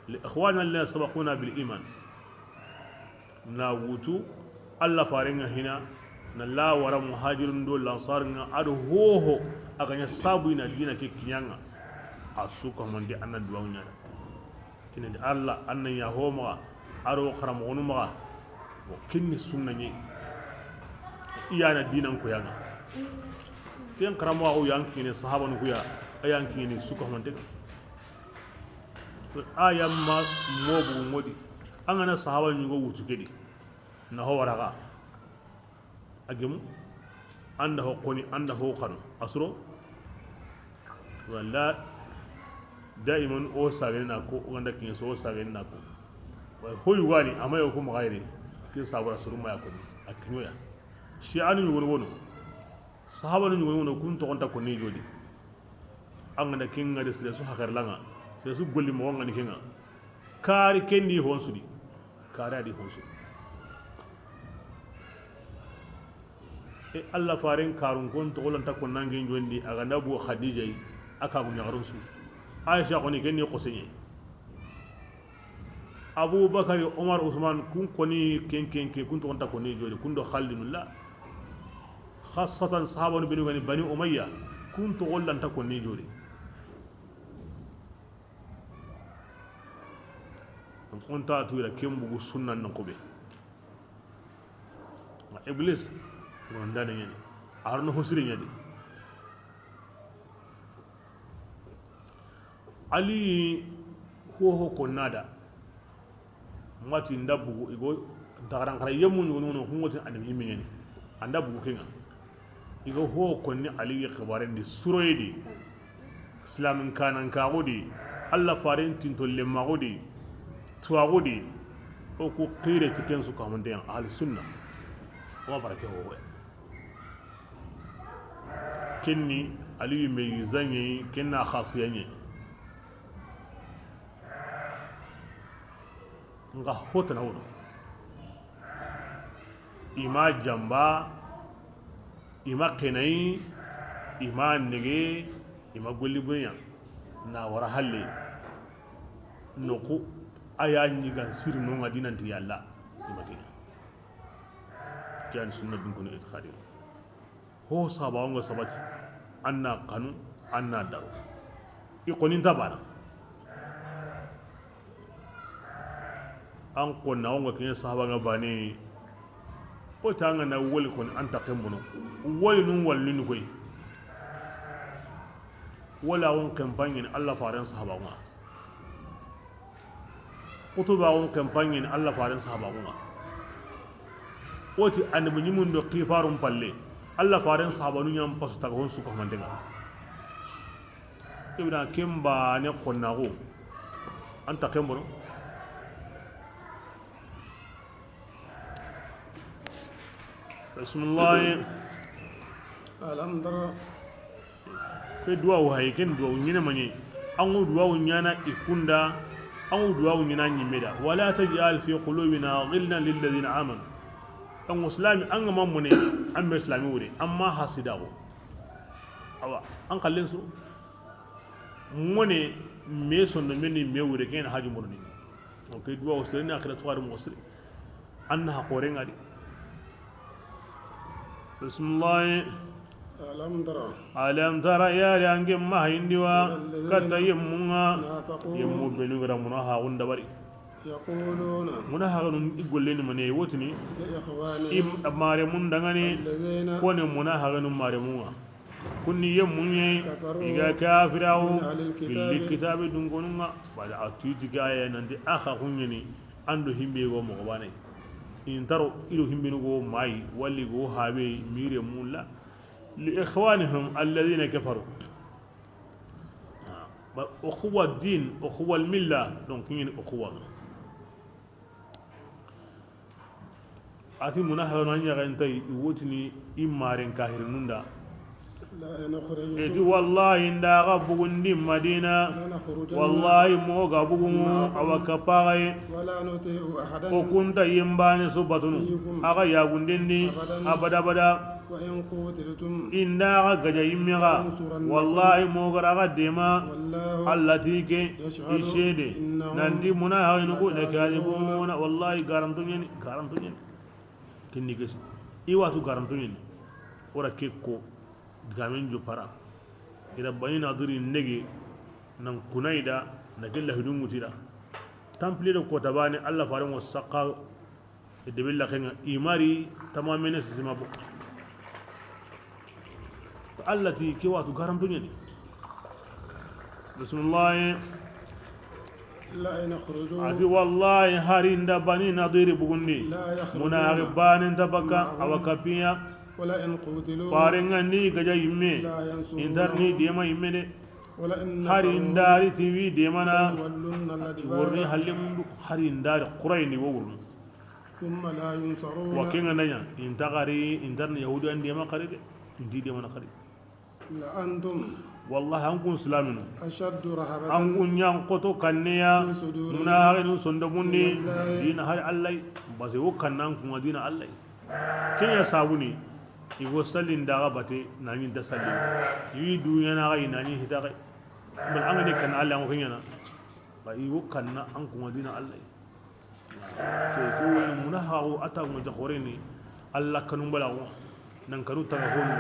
Li ikhwana alladhina sabaquna bil iman. Na wutu, Allah farenga hina, Na la wara muhajirun do lansar ŋa, a do hoho a ga ɲa sabu i na dina ke kiɲa ŋa. A su ka mandi an na duwawu ɲaana. Ina di Allah, an na ɲa ho maxa, a do xaramoxonu maxa. Bon, ken ni sunna ɲi. I ya na dinan ko ya ŋa. Ken xaramoxo yan kiɲe sahabanu ku ya, a yan kiɲe su ka mandi. A ya ma mobu modi. An ga na sahaba ɲugo wutu ke di. Na ho wara ga. A gemu, an da ho koni, an da ho xanu. A suro, wala daiman o sagani na ko, o ga nda kiɲe so o sagani na ko. Wa ho yugani, a ma yo ko maxa yere, ke sabura suru ma ya koni, a kiɲo ya. Shi anu ɲugo wono, sahaba nu ɲugo wono, kun toxo nta koni jodi. An ga na ken ŋa de sire su haxar la ŋa, sire su golli moxo ŋa ni ken ŋa. Kari ken di hon su di. Kari a di hon su di. E Allah faren karun kon toxo lanta kon nangen jondi a ga nda bu Khadija yi a ka bu ɲaxarun su. Aisha koni ken ni xoseɲe. Abubakari, Omar, Usman, kun koni ken, ken, ke, kun toxo nta koni jodi, kun do Khalidullah. Khassatan sahabanu benu gani Bani Umayya, kun toxo lanta koni jodi. Donc, on ta tuira ken bugu sunnan no kobe. Iblis, ron dane ɲani. Arno hosiri ɲadi. Ali hoho ko nada. Mati nda bugu, i go dagaran xara yemmu ɲugo no, xungoti annabi ɲimme ɲani. Anda bugu kenga. I go ho konni Ali xibaren di suroye di. Islamin kanan kaxu di. Allah faren tinto lemmaxu di. Tuwaxu di. O ku xire ti ken su kamunten ahli sunna. Wa barake ho. Kenni Aliyu me yizaɲe, kenna xasiyaɲe. Nga hotana wono. Ima jamba, ima kenayi, ima nege, ima golli bonya. Na wara halle. Noku aya ɲigan siri nonga dinanti yalla. Ima kenya. Kiyan sunna dun kono itiqadi. Ho sababu nga sabati, an na kanu, an na daro. I koni nta bana. An konna wonga kene sahaba nga bane. O tanga na woli koni an ta kembono. Woli nun wal nun koy. Wala won campagne ni Allah faren sahaba nga. Kutuba on campagne ni Allah faren sahaba nga. Woti annabi ɲimun do kifarun palle. Allah faren sahaba nu ɲam pasu taga hon suka mandenga. Ibna kemba ne konnago. Anta kembono. Bismillah. Alam tara. Ke duwawu hay, ken duwawu ɲine maɲe. An ŋu duwawu ɲana i kunda, an ŋu duwawu ɲina ɲimme da. Wala taj'al fi qulubina ghillan lil ladina amanu. An ŋu silami an ga ma mone, an me silami wure, amma hasidago. Awa, an kallen su. Mone me sondo meni me wure ken haju moroni. Donc, duwa o sere ni akhira tuwari mo sere. Anna ha kore ngadi. Bismillah. Alam tara. Alam tara, yari ange ma hayindi wa. Ila alladhina. Katta yemmunga. Nafaqu. Yemmu benu gara muna ha gunda bari. Yaquluna. Muna ha ganun i golleni mane wotini. Li ikhwanihim. Im amare mun dangani. Alladhina. Kone muna ha ganun mare munga. Kunni yemmunye, kafaru, i ga kafirawo, min ahlil kitabi, filli kitabe dungonunga. Bada a tuiti ga ya nanti a xa kunyeni, ando himbe go mo bane. Intaro ido himbe go mai, wali go habe, mire mulla. Li ikhwanihim alladhina kafaru. Ba ukhuwa din, ukhuwa al milla, donc yin ukhuwa. Ati muna haganu an ɲaxen tay i wotini i maren kahirinunda. Eti wallahi nda ga bugundi Madina. Wallahi mo ga bugumu awa kapaxaye. O kunta yimbane so batunu. Axa yagundendi abada abada. Inda axa gaja yimme xa, wallahi mogara axa dema. Allah ti ke i sede nanti muna haxinu ku lakadibuna, wallahi garanto ɲeni, garanto ɲeni. Kinni kesi. I watu garanto ɲeni. Wora ke ko digamen jo para. Ira Bani Nadiri nege nan kunayda na gella hidun ŋutira. Tampile do kota bane Allah faren wo sakka. Debe laxenga i mari tamamene sisima bo. Allah ti ke watu garanto ɲeni. Bismillah. لئن خرجوا A ti wallahi hari nda Bani Nadiri bugundi. لا يخرجون Munaxi banen ta bakka معهم awa kapiya. ولئن قوتلوا Farenga ni gaja yimme. لا ينصرونهم Intarni dema yimme de. ولئن Hari نصروهم ndari tiwi demana. ليولن الأدبار Wurni halle mundu hari ndari Qurayni wo wurni. ثم لا ينصرون. Wa kenga nanya inta gari intarni Yahudi an dema kari de. Inti demana kari. لأنتم Wallahi an kun silaminu. أشد رهبة An kun ɲan koto kanneya. في صدورهم Muna hari nun sondomundi. من الله Dina hari Allah. Base wo kannan kun dina Allah. Kenya sabuni. Igo sallin daga bate nani da sallin. Yi duniya na ga inani hitaga. Bal an ga ne kan Allah an kun yana. Ba igo kanna an kun dina Allah. Ke ko woni muna hawo ata mo ja horeni. Allah kanu balawo. Nan kanu taga honu.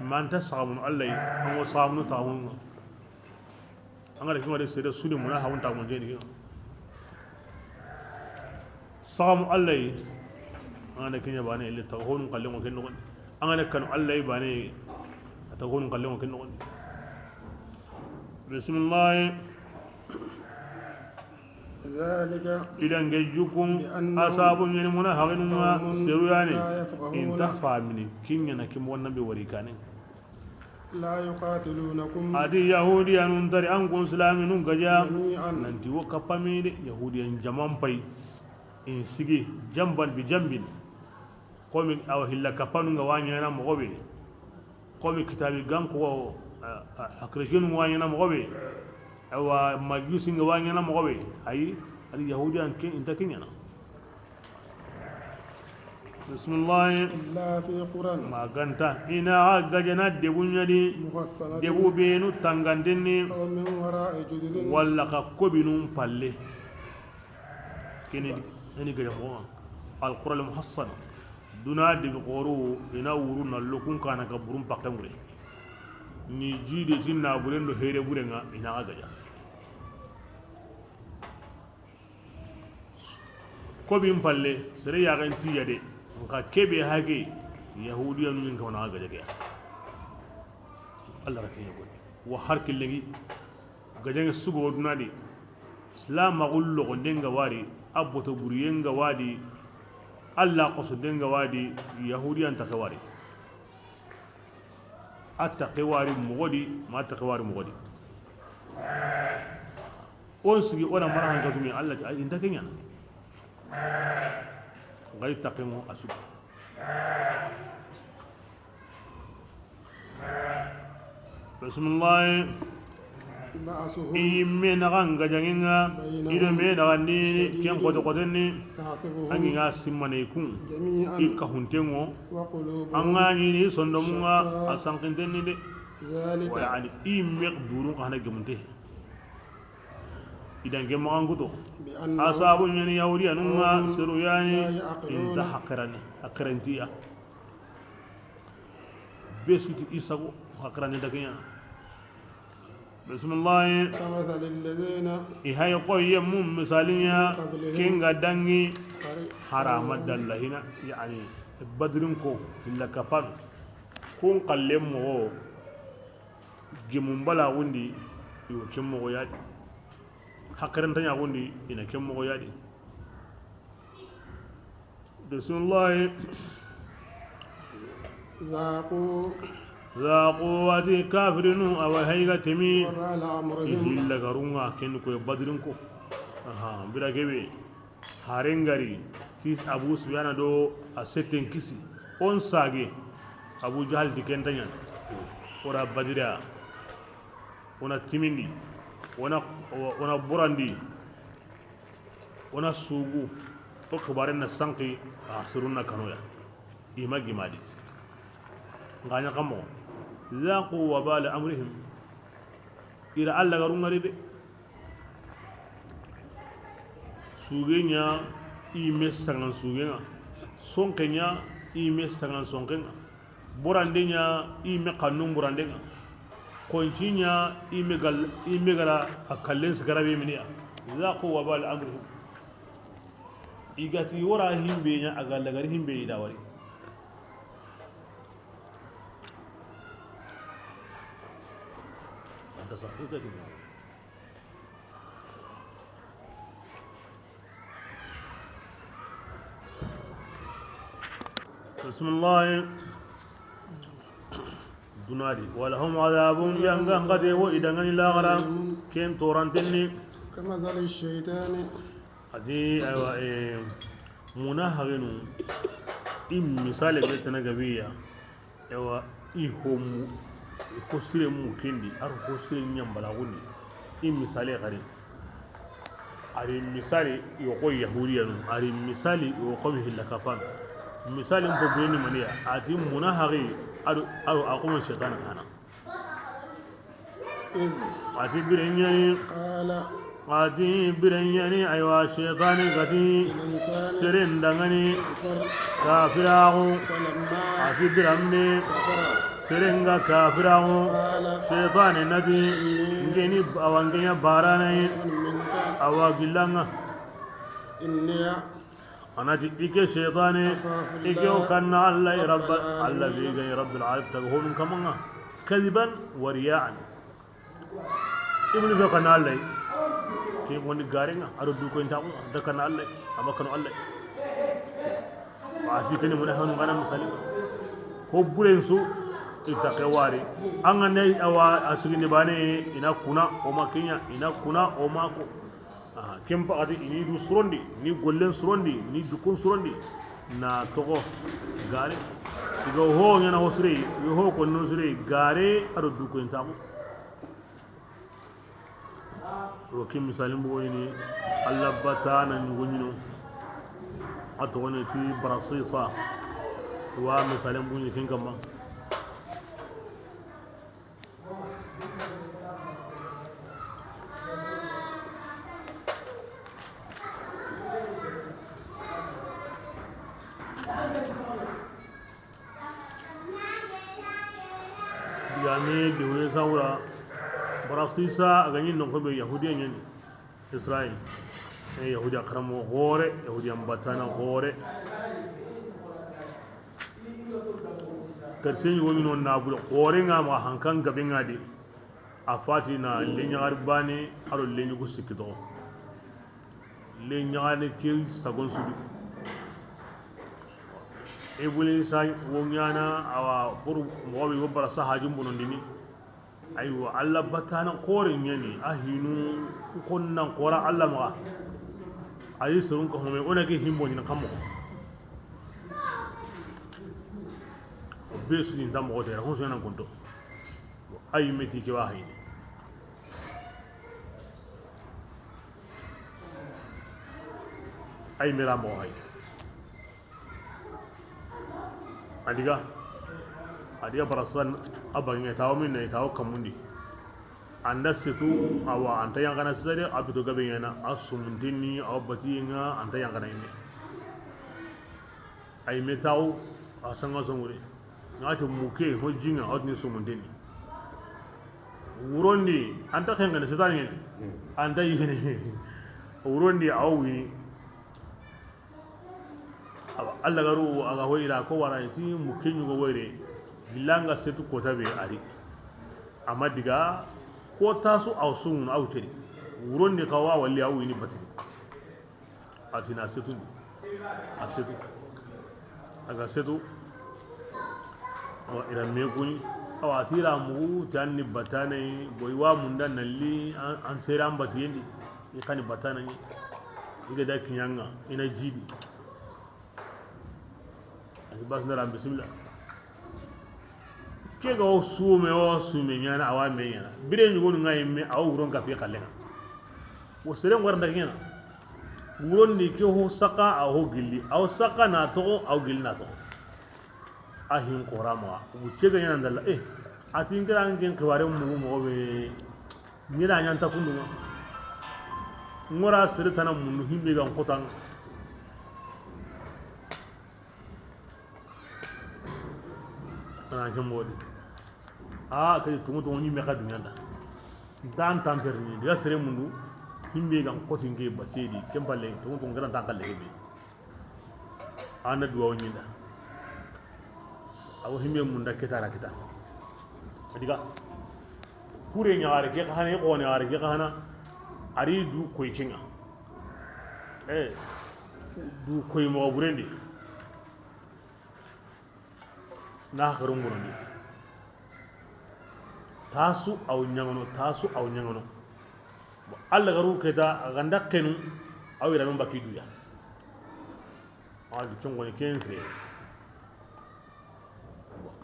Manta samun Allah. An wo samun taga honu. An ga da kinga de sede sudi muna hawo taga mo jeni. Sagamu Allah yi. An ga da kinya bane le taga honu kallen ko ken no. An ga da kanu Allah yi bane. Taga honu kallen ko ken no. Bismillah. ذلك Idan ge jukum بأنهم asabu ɲeni muna haginunga قوم seru yani. لا يفقهون Inta famini kinya na kim wannan be wari kane. لا يقاتلونكم Adi Yahudiyanun tari an kun silaminun gaja. جميعا Nanti wo kapami de Yahudiyan jaman pay. In sigi jamban bi jambin. Komi awa hilla kapanu nga wanyana mogobe. Komi kitabi ganko wa hakrishin wanyana mogobe. Awa majusi nga wanyana mogobe. Ayi ali Yahudiyan ke inta kinyana. Bismillah. إلا في قرى Ma ganta ina gajana debunya di. محصنة Debu benu tangandenni. أو من وراء جدر Walla ka kobinun palle. Kini ani gada mo alquran muhassana. Duna de goro ina wuru na lokun kana ka burum pakke mure. Ni jide tin na buren do here burenga ina gaja. Ko bin palle sere ya gan tiya de. Nka kebe hage yahudiyan min ka wana gaja ke. Allah rakiya ko. Wa har killegi gajange sugo duna di. Silamaxu loxonden ga wari, a boto buriyen ga wadi, Allah xosonden ga wadi, yahudiyan taxe wari. A taxe wari moxo di, ma taxe wari moxo di. On sigi ona mara hankatumi Allah ti, ay, inta ke ɲana. Ngay taxe mo a sugi. Bismillahi. بعثهم I me naxa nga jangenga, بينهم i do me naxa ni, ken شديد xote xote ni, تحسبهم an gi nga simmane kun, جميعا i ka huntengo, وقلوبهم an ga ni ni sondomunga, شتى a sankinten ni de. ذلك Wa yani, i me durun ka hana gemunte. Idan ke maxan kuto. بأنهم A sabu ɲani yahudiyanunga, قوم seru yani, لا يعقلون inta haqirani, haqirantiya. Be suti i sago, haqirani da ke ɲana. Bismillahi. كمثل الذين I hay koye mun misaliya, من قبلهم kinga dangi, قريب harama dallahina, yani, badrin ko, illa kapan. Kun kallen moxo, gemun balaxundi, iwo ken moxo yadi. Haqirantaɲaxundi, ina ken moxo yadi. Bismillahi. ذاقوا Zaqu, ati kafirinu, awa hayga temi. وبال I أمرهم hilla garunga, ken ko badrin ko. Aha, bira kebe. Harengari, tis Abu Sufyana do a setten kisi. On sage, Abu Jahal di kentaɲan. Ora badira. Ona timindi. Ona, ona burandi. Ona sugu. O xibaren na sanki, a surunna kanoya. Ima gimadi. Nga ɲa kamo. Zaqu wabala amrihim. Ira Allah garungari de. Sugeɲa, i me sangan sugeɲa. Sonkeɲa, i me sangan sonken ŋa. Burande ɲa i me xannun burande ŋa. Xonci ɲa i me gal, i me gara a kallen sigara be miniya. Zaqu wabal amrihim. I ga ti wara himbe ɲa, a ga lagari himbe i da wari. Anta sa ku ka di. Bismillah. Dunadi. Walahum adabun, yanga ngade wo i da ŋa ni laxara. Ken torantenni. Kamatali shaytani. A ti, aywa, eh, muna hagenu, i misale be tana gabiya. Ewa, i ho mu, i ho sire mu kendi, a ro ho sire ɲambalaxundi. I misale xari. A ri misali, i wo xo Yahudiyanu, a ri misali, i wo xo mi hilla kapan. Misali mpo beni maniya, a ti muna hagi, a do, a do, a xo ma shaytan kana. Iz. A ti biren ɲa ni. Qala. A ti biren ɲa ni, aywa, shaytani ga ti. Lil insani. Seren da ŋa ni. Kafir. Kafiraxu. Falamma. A ti biranbe. Kafara. Seren ga kafiraxu. Qala. Shaytani na ti. Inni. Nke ni awa nke ɲa baranayi. Khairun minka. Awa gilla ŋa. Inni. A na ti, i ke shaytane, i ke wo kanna Allah, Rabba, Allah be ga Rabbil alamin, taga honun kaman ŋa, kadiban wa riya'an. Iblis wo kanna Allah, ke woni garen ŋa, a do du ko inta ko da kanna Allah, a ma kanu Allah. Wa a ti ke ni muna hanu ŋa na misali. Ho buren su, i ta ke wari. An ga ne awa a sigini bane, i na kuna, o ma ke ɲa, i na kuna, o ma ko. Aha, ken paxati i ni du surondi, ni gollen surondi, ni jukkun surondi, na toxo gare. I ga ho ɲana ho sire, i ga ho konno sire, gare a do du ko intaxu. Wo ken misalin bogo ni, Allah batana ɲugo ɲino. A toxo ni ti Barasisa. Wa misalin bogo ni ken kamma. Digame dewe sawura. Barasisa a ga ɲi nonko be Yahudiya ɲeni. Israyil. E, Yahudiya xaranmoxo xoore, Yahudiya n batana xoore. Kadi se ɲi wo ɲi no nabure xoore ŋa ma hankan gabe ŋa de. A fati na leɲaxari bane a do leɲugu sikki toxo. Leɲaxari ke sagon sudi. Ibulisa wo ɲana awa pour moxo be wo bara sahajum bonondini. Aywa, Allah batana xoore ɲeni, a hinu xonnan xoora Allah maxa. A yi sorun ka home, o na ke himbo ɲini kammo. Be su ni nda moxo tere, hon so nan konto. Ay meti ke wa hayni. Ay mera moxo hayni. A diga, a diga Barasisa, a bange tawo minna, i tawo kamundi. An da setu, awa, an ta yanqana sisa de, a bito gabe ɲana, a sumuntenni, awa batiye ŋa, an ta yanqana yime. Ay me tawo, a sanga songure. Ŋa ti muke, ho jinga, a wa tini sumuntenni. Wurondi, an ta xenqene, sitani ŋene. An ta yigene. Wurondi, awa wini. Awa, Allah garu a ga hoyira ko wara ti mukke ɲugo woyre, gillanga setu kota be ari. Amma diga kota su aw sumun aw teri. Wurondi xawa walli aw wini batini. A tina setu. A setu. A ga setu. Awa, ira me kuni. Awa, tira mugu tanni batane boy wa munda nalli an, an sera an batiyendi. I xani batana ɲi. I ga da kiɲanga, i na jidi. A ti basi ndara, bisimila. Ke ga wo sume, wo sume ɲana, awa me ɲana. Bire ɲugonu ŋa yimme, awa wuron kapi xalle ŋa. Wo sere ŋoranda ɲana. Wuron ni ke ho saka, awa ho gilli. Awa saka na toxo, awa gilli na toxo. A hin xora maxa. Wucce ga ɲana ndalla. Eh, a ti n kira n ken xibare mugu moxo be. Ɲira ɲanta kundunga. Ŋora sere tana mundu himbe ga n xotanŋa. Ken modi. A kay tungu tungu ni me ka dunya da. Dan tamper ni diga sere mundu. Himbe gan koti nge batiye di. Ken palle tungu tungu gran tan kalle be. Ana duwa woni da. Awo himbe munda ketara kita. Adiga. Kure ɲaxare ke xana, xo ɲaxare ke xana. Ari du koy kinga. Eh, du koy mo burendi. Na xaru ngurundi. Tasu aw ɲangono, tasu aw ɲangono. Bon, Allah garu keta ganda kenu. Aw iramen baki duya. Aw di kengoni kense.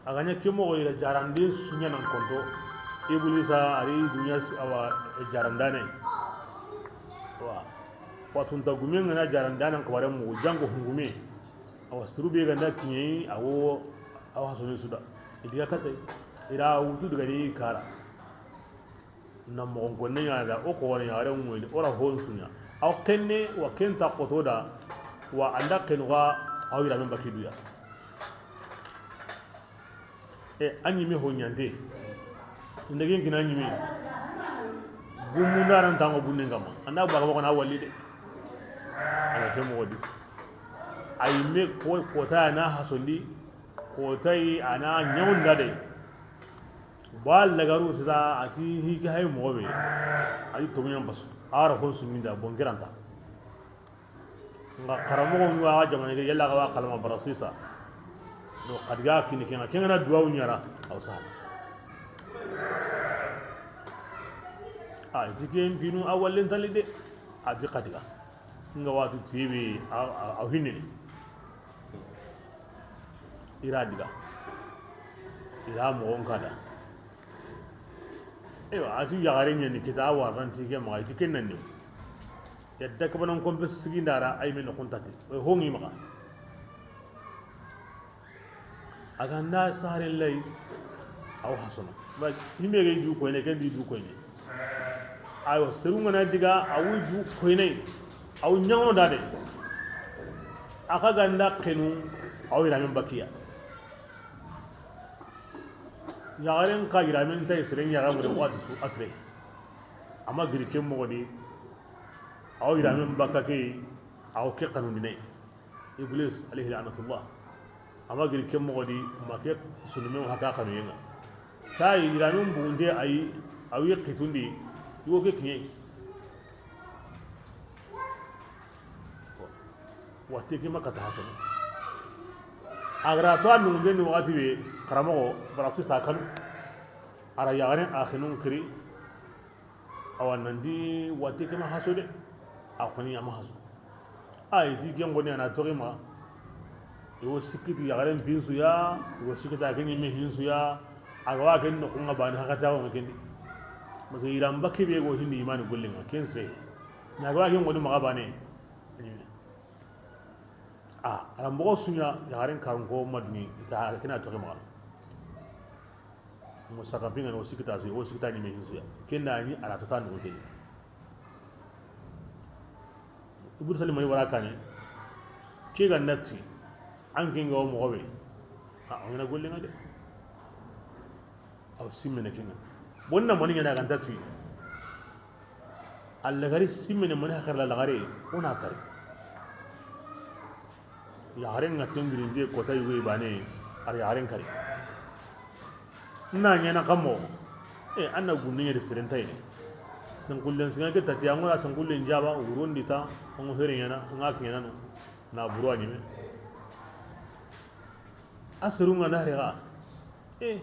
A ga ɲa ke moxo yira jarande suɲa nan konto. Iblisa ari dunya awa jarandane. Wa watunta gume ngana jarandane xabare mu jango hungume. Awa suru be ganda kiɲe awo. Awa hasoni suda. Idiga kate ira wutu daga ni kara. Na moxon konne ɲa da o ko wona yare ŋoyni o ra hon suɲa. Aw kenne wa ken ta xoto da. Wa anda kenu ga aw yiramen baki duya. E a ɲime ho ɲande. Ndegen gina ɲime. Gumu ndaran tango bunne ngama anda baga moxo na walli de. Ala ke moxo di. Ay me ko kota na hasondi. Kota yi ana ɲawunda de. Ba lagaru sisa ati hiki hay moxo be. Ayi tomuɲan basu. Ara kon suminda bon giranta. Nga karamoxo ngi wa jamana ke yalla ga wa kalama bara sisa. Do xadiga kini kenga kenga na duwawu ɲara. Aw sala. A iti ken binu a wallen tali de. A di xadiga. Nga watu tibi a hinini. Ira diga. Ira moxon kada. Ewa ati yaxare ɲani kita a waranti ke maxa iti ken nanni. Yadda kabanan kompe sigindara ay men xuntati. Oy hongi maxa. A ga nda sare lay. Aw hasono ba himbe ge du koyne ken di du koyne. Ayo seru ngana diga awu du koyne. Aw ɲaŋono dade. A xa ganda kenu. Aw iramen bakiya. Yaxaren ka yiramen tay seren yaxa mure waxati su asre. Ama giri ke moxo di. Aw yiramen bakka ke. Aw ke kanundine. Iblis alayhi la'natullah. Ama giri ke moxo di. Ma ke sunumen haka kanuyenga. Tay yiramen bunde ay. Aw yi xitundi. Yugo ke kiɲe. Watte ke ma kata hasono. A gara to a nungunden ni waxati be. Karamoxo barasi sa kanu. Ara yaxaren axinun kiri. Awa nandi watte ke ma haso de. A xoni ama haso. A iti ken xoni ana toxi ma. Iwo sikkiti yaxaren pinsuya. Iwo sikkita ke ɲimme hinsuya. A ga wa ken noxunga bani hakata wa kendi. Parce que iramba kebe go hindi imani gollenga ken sire. Na ga wa ken xoni maxa bane. A aran bogo suɲa yaxaren karunko maduni ita kena toxe maxa. Musaka pinga no sikita su o sikita ni me hinsuya. Kenda ni ala tota no teni. Ibur salim ay wara kane. Ke ga nati. An kinga o moxo be. A o na gollenga de. Aw simmene kinga. Bonna mani ngana ganta tuyi. Alla gari simmene mani hakarla lagare. Ona kari. Yaxaren ŋa tengirinde kota yugo bane. Ar yaxaren kari. Na ɲana kamo. E anna gunne ɲede serentayne. Sankullen singa ke tati angora sankullen jaba wurondi ta. Ango here ɲana nga kiɲana no. Na buru a ɲime. A serunga na rega. E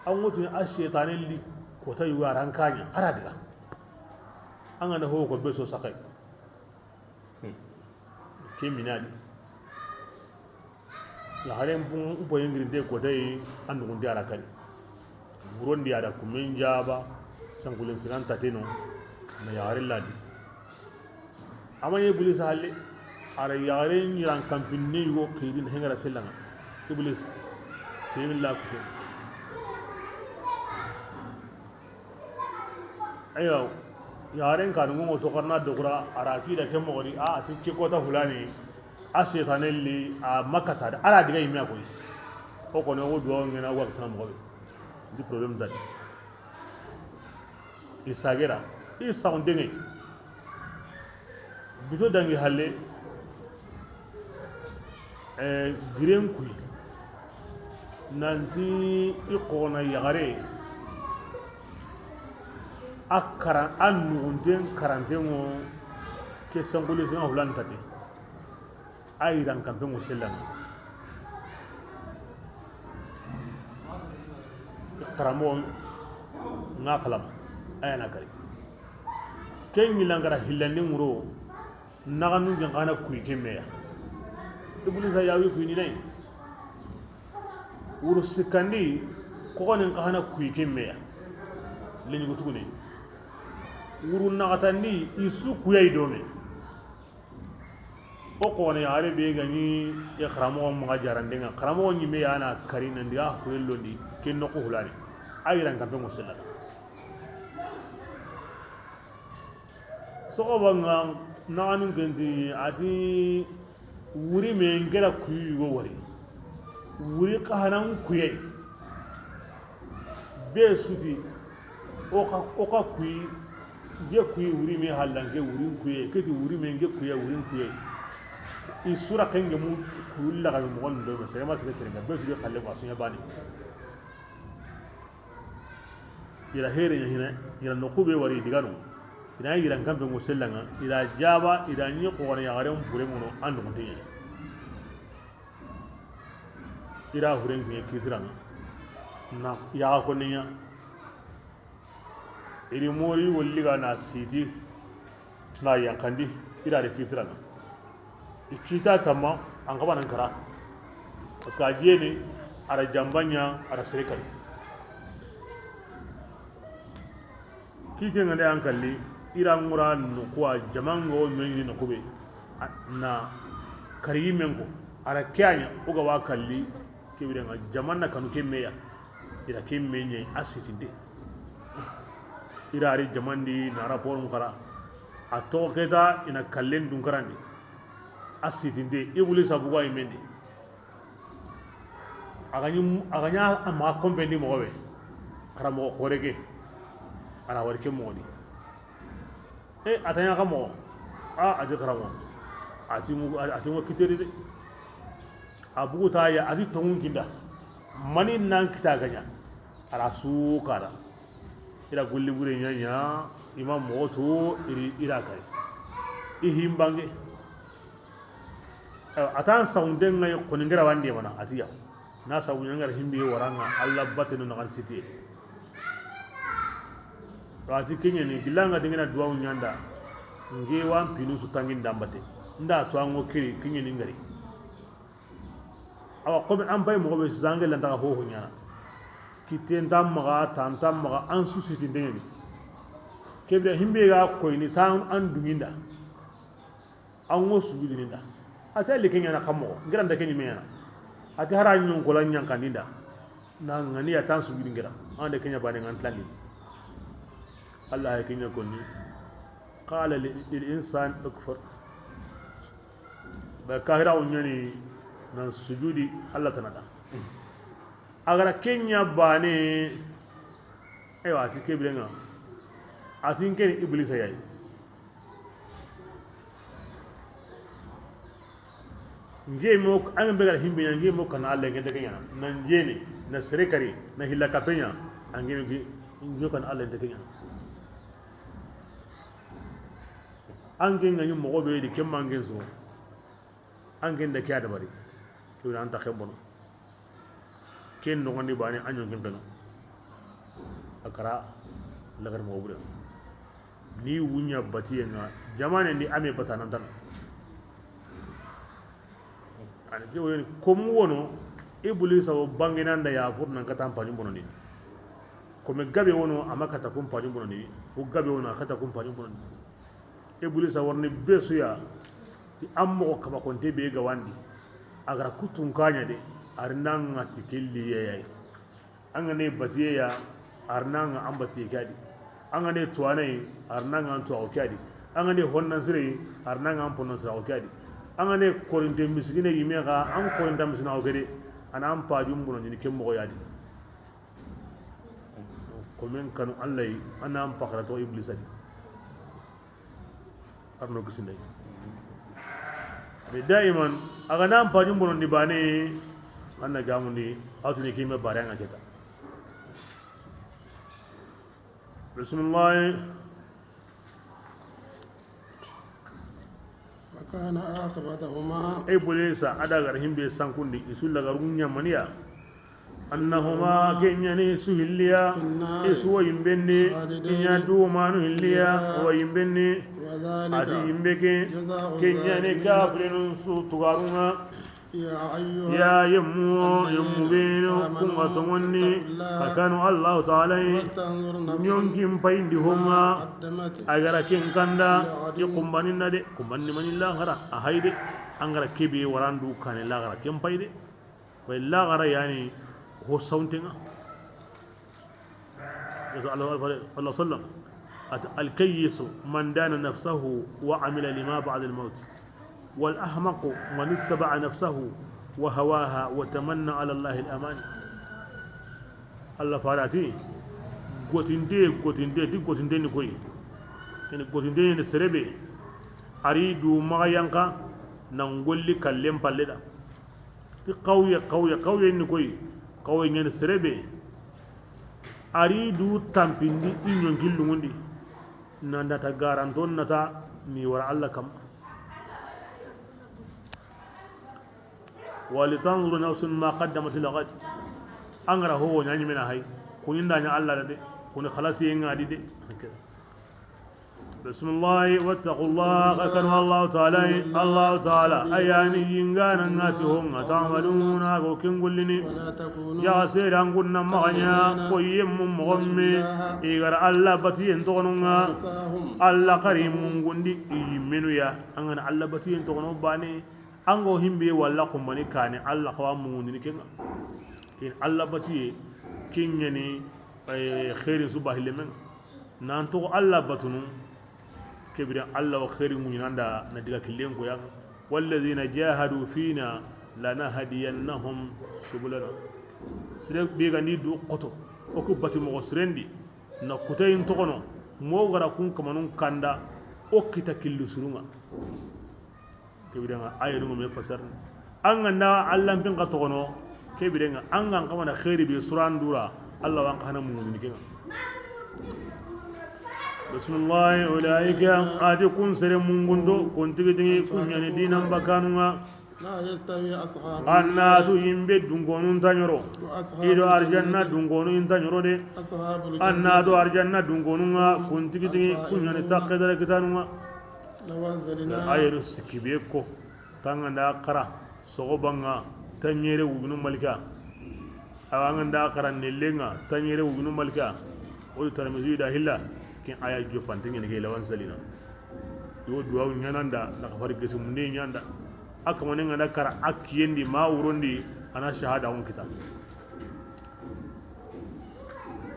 an ŋotuni a setane li kota yugo aran kaɲa ara diga. An ga na ho ko be so sakai. Ke minadi. Yaxaren bun upo yengirinde kota yi. An nugundi ara kari. Burondi ada kumen jaba. Sankulen siran tateno. Na yaxaren ladi. Ama ye Iblis halle. Ara yaxare ɲiran kampinne yugo xirin hengara sellanga. Iblis sella kute. Ayo. Yaxaren kanu ŋo to karna dogura ara kida ke moxo di a ati ke kota hulani. A setane li a makata da ara diga yimme koy. O kono o duwa ngena wa tana mo be. Ndi problème dadi. I sagera. I saxundeŋe. Bito dangi halle. Eh, giren kuy. Nanti i xona yaxare. A karan, a nuxunten karantenŋo. Ke sanxuli sina hulan tate. A yiran kanpe ŋo sellanga. Xaramoxo ŋa xalama a yana kari. Ken ŋilangara hillandi ŋuro. Naxanu ken xana kuyi ke meya. Iblisa yawi kuyini nayi. Wuru sikkandi. Koxonin xa xana kuyi ke meya. Leñugu tugune. Wuru naxatandi. I su kuyayi dome. O xone yaxare be gani. E xaramoxo maxa jarandenga, xaramoxo ñimme yana kari nandi a kuye londi. Ke noxu hulani. A yiran kanpe ŋo sellata. Soxobanga naxanun kenti ati wuri me ngera kuyi yugo wari. Wuri xa xanan kuye. Be suti. O xa, o xa kuyi. Ge kuyi wuri me hallanke wurin kuye, keti wuri me nge kuye wurin kuye. I sura kenge mu. Kulla ga mo ndo me sere ma sere tere be suti xalle ko sunya bani. Ira here ña hina. Ira noxu be wari digano. Ira yiran kanpe ŋo sellanga. Ira jaba, ira ñi xone yaxaren pure ŋono. Ando ŋonte ña. Ira huren kiñe kitiranga. Na yaxa konne ña. Iri mori wolli ga na siti. Na yankandi. Ira de kitiranga. I kita kamma an kaba nan kara. Parce que a jeni ara jambanya ara serekari. Kite ngande an kalli. Ira ngura no kuwa jamango ñoñi no kube. Na kari men ko ara kenya o ga wa kalli. Kebire nga jamanna kanu ke meya. Ira ke menye a sitinde. Ira ari jamandi na rapport mu kara. A to keta ina kallen dun karandi. A sitinde. Ibulisa buga imendi. A ga ñi, a ga ña a maxa kompendi moxo be. Xaramoxo xore ke. A ra wari ke moxo di. E a ta ña xa moxo. A a ti xaramoxo. A ti mu, a ti mu kiteri de. A bugu ta ya a ti tongun kinda. Mani nan kita ga ña. A ra su kara. Ira gulli bure ña ña. Ima moxo to iri ira kari. I himbange. Awa, a tan sawunde ŋa yi xoni ngera wande mana a ti ya. Na sabu ña ngara himbe waranga Alla batenu na kan siti. Wa ti kenyani gilanga dingina duwa ñanda. Nge wan pinu su tangin dambate. Nda to ango kiri kenyani ngari. Awa ko be an bay mo be zange lanta ho ho ñana. Kiten tam maga tan tam maga an su siti ndengeni. Kebe himbe ga ko ni tan an dunginda. An ŋo sujudini da. A ti a li ke ñana xa moxo, n giranta ke ñime ñana. A ti hara ñon ko la ñankandi da. Na ŋani ya tan sujudi n gira. An de ke ña bane ŋan tlalli. Allah ya ke ña konni. Qala lil insani ukfur. Ba kahira o ñani nan sujudi Allah tana da. A gara ke ña bane. Eywa, a ti kebirenga. A ti n keni Iblisa yayi. Nge mo an be gar himbe ña nge mo kana Allah nge de ke ñana. Nan jene, na sere kari, na hilla kapenya. An nge nge kana Allah nge de ke ñana. An nge ngani moxo be di kemma nge so. An nge nda ke adabari. Ke wona an ta xembono. Ken noxondi bane a ñonkin peno. A kara lagar moxo bure. Ni wuña batiye nga jamane ndi ame bata nan tan. Ani ke woyni komu wono Iblisa wo bangena nda ya pour nan kata mpani bonondi. Kome gabe wono ama kata kum pani bonondi. Ko gabe wono a kata kum pani bonondi. Iblisa warni be suya. Ti an moxo kaba konte be ga wandi. A gara kutun kaña de. Ari nanga ti kelli yeyay. An ga ne batiye ya. Ari nanga an batiye ke adi. An ga ne tuwane. Ari nanga an tuwaxu ke adi. An ga ne honnan sire. Ari nanga an honnan siraxu ke adi. An ga ne korinte misigine yime xa an korinta misiginaxu ke de. A na an pajun bonondini ke moxo ya di. Komen kanu Alla yi, a na an paxara to Iblisa di. Arno kisinde. Mais daiman, a ga na an pajun bonondi bane, an na gamundi, a tuni kime bare an ga keta. Bismillah. فكان عاقبتهما. Iblisa, a da gar himbe sankundi, i su lagaru ɲamaniya. أنهما, ke ɲani su hilliya, i su wa yimbendi, i ɲa dumanu hilliya, wa yimbendi. A ti yimbe ke, ke ɲani kafirinun su tugarunga. Ya yemmu, yemmu benu, kun ga tonŋonni, a kanu Allahu Taala yi, ɲonkin payindi honga, a gara ken kanda, i kumbaninna de, kumbanni mani laxara, a hayi de, an gara kebe warandu kane laxara, ken payi de. Way laxara yani ho sawntenga. Rasul Allah sallam, ati, الكيس من دان نفسه وعمل لما بعد الموت، والأحمق من اتبع نفسه وهواها وتمنى على الله الأماني. Allah farati, gotinte, gotinte, ti gotinte ni koyi. Ini gotinte ni serebe, ari du maxa yanka, nan golli kallen palle da. Ti xawye, xawye, xawye ni koyi, xawye ɲani serebe. Ari du tampindi i ɲonki lungundi. Nanda ta garanton nata ni wara Allah kam. ولتنظر نفس ما قدمت لغد. An gara ho ɲa ɲimena hay. Kuni nda ɲa Allah da de. Kuni xalasi ŋa di de. Bismillah, واتقوا الله, xa kanu Allahu Taala yi, Allahu Taala, a yani yingana ŋa ti honga, تعملون, a go ken gollini. Ya seedan kunna maxa ɲa, ko yemmu moxo me, i gara Allah batiyen toxononga, Allah xari mungundi i yimmenu ya, an gana Allah batiyen toxono bane, an go himbe walla kumbani kane, Allah xawa mungundini kenga. Ken Allah batiye, ken ɲani, eh, xeerin su ba hillemen. Nan toxo Allah batunu, ke biren Allah wa xeeri ŋuɲinanda na diga killen koya. والذين جاهدوا فينا لنهدينهم سبلنا. Sire be ga ni du xoto, o ku bati moxo sirendi, na kutayin toxono, mo gara kun kamanun kanda, o kita killu surunga. Ke birenga ayanu me fasar. An ga nda Allah mpin ka toxono, ke birenga an ga kamana xeeri be suran dura, Allah wan kana mumini kenga. Bismillah, ulaika, ati kun sere mungundo, kun tigi tigi kun ɲani dinan bakanunga. لا يستوي أصحاب An na tu yimbe dungonun taɲoro. وأصحاب Ido arjanna الجنة dungonu in taɲoro de. أصحاب An na do الجنة arjanna dungonunga, kun tigi tigi kun ɲani takke dara kitanunga. لو أنزلنا Ayanu sikki be ko. Tanga nda xara, soxoba nga, tanɲere wujunu malika. Awa nga nda xara, nelle nga, tanɲere wujunu malika. O di Tirmizi da hilla, ken aya jopante ɲani ke لو أنزلنا. Yo duwawu ɲananda, na xafari gesi munde ɲanda. A kamane nga nda xara, a kiyendi, ma wurondi, a na shahada on kita.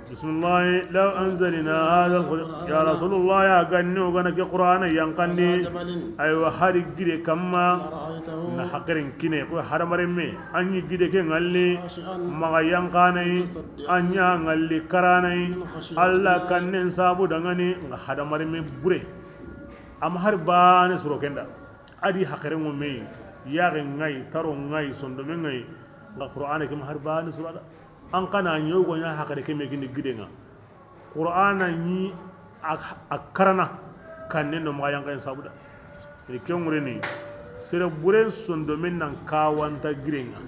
Bismillah, لو أنزلنا هذا القرآن. Ya Rasulullah, ya ganni o gana ke Qur'ana yanqandi. Aywa, hari gide kamma. لرأيته Na haqirin kine, ko hadamaren me, an yi gide ke ngalli, خاشعا maxa yanqanai, متصدعا an ya ngalli karanai, من خشية Allah الله. Kannen sabu dangani, nga hadamaren me bure. Am har bane suro kenda. Adi haqiren ŋo me, yaxe ngai, taro ngai, sondome ngai, nga Qur'ana kim har bane suro da. An kana ɲogo ɲa haqire ke me gindi gidenga. Qur'ana ni a, a karana kanne no maxa yanqayen sabuda. Ni ke ŋureni, sere buren sondomen nan kawanta girenga.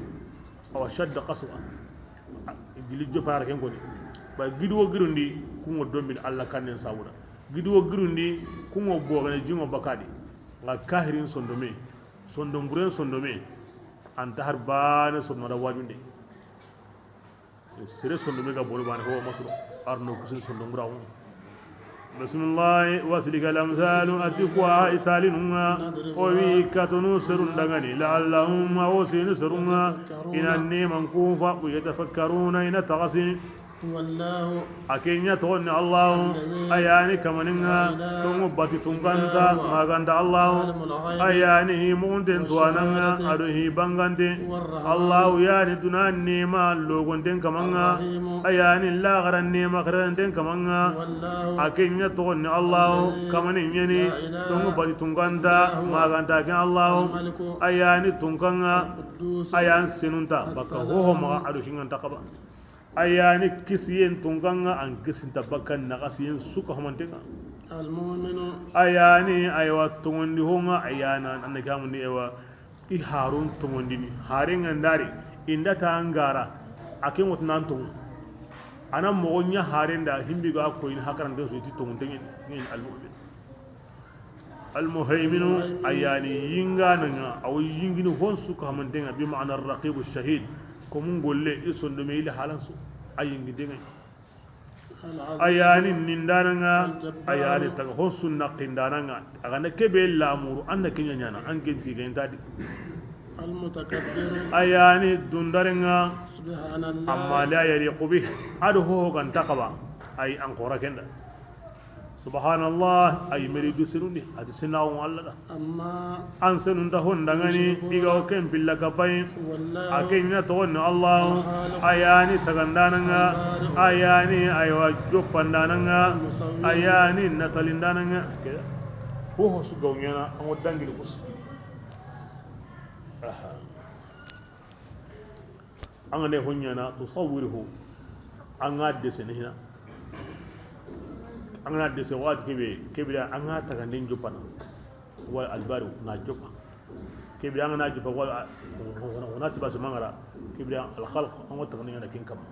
Awa shadda qaswa. Gili jopara ken koni. Ba gidi wo girundi, kungo dombin Allah kannen sabuda. Gidi wo girundi, kungo bogene jingo bakadi. Nga kahirin sondome. Sondom buren sondome. Anta har bane sondom da wajunde. Sere sondome ga bolo bane ho masuro. Arno kusin sondom burawo. Bismillah, وتلك الأمثال, ati kuwa italinunga, o wi katunu serun dangani, لعلهم, a wo seni serunga, ina neman kufa, يتفكرون, ina taxasi. A ke ɲa toxon ni Allahu, a ya ni kamanin ŋa, tonŋu bati tunka nta ma ga nta Allahu, a ya ni hi muxunten tuwaana ŋa, a do hi bangante. Allahu ya ni duna neema logonten kaman ŋa, a ya ni laaxara neema xeranten kaman ŋa. A ke ɲa toxon ni Allahu, kamanin ɲa ni, tonŋu bati tunka nta ma ga nta ken Allahu, a ya ni tunkan ŋa, a ya ni senunta baka hoho maxa, a do hi ŋa nta xaba. A ya ni kisiyen tunkan ŋa, an kisinta baka naxasiyen su ka hamanten ŋa. A ya ni, aywa, tonŋundi ho ŋa, a ya na, an na ke hamundi, aywa, i harun tonŋundini, haren ŋa ndari, i nda ta ŋa ra, a ke ŋa ti nan tonŋu. A na moxo ɲa haren da, himbi ga koyini hakaranten su i ti tonŋunten ŋa ni, almu'min. Almuhayminu, a ya ni yingaana ŋa, a wo yingini hon su ka hamanten ŋa, bi ma'ana raqibu shahid. Ko mun golle, i sondome, i li halan su, a yinginten ŋa. A ya ni nindaana ŋa, a ya ni taga hon su naqindaana ŋa. A ga na ke be lamuru, an na ke ɲa ɲaana, an ke nti ga inta di. A ya ni dundare ŋa, amma la yaliqu bih, a do hoho ga nta xaba, ay an xora ken da. Subhanallah, ay meri du senundi, a ti senaxu ŋa Alla da. An senunta hon da ŋa ni, i ga wo ken pilla ga bayi. A ke ɲa toxon ni Allahu, a ya ni tagandaana ŋa, a ya ni, aywa, joppandaana ŋa, a ya ni natalindaana ŋa. Ke, hoho su ga wo ɲaana, an wo dangini kusu. Aha. An ga ne ho ɲaana, tusawwiruhu, an ga dessiner hina. An ga na dessiner waxati ke be, ke be da an ga taganden joppana, wala albari na joppa. Ke be da an ga na joppa, wala, wala siba se mangara, ke be da alxalq, an ga taganden ɲaana ken kamma.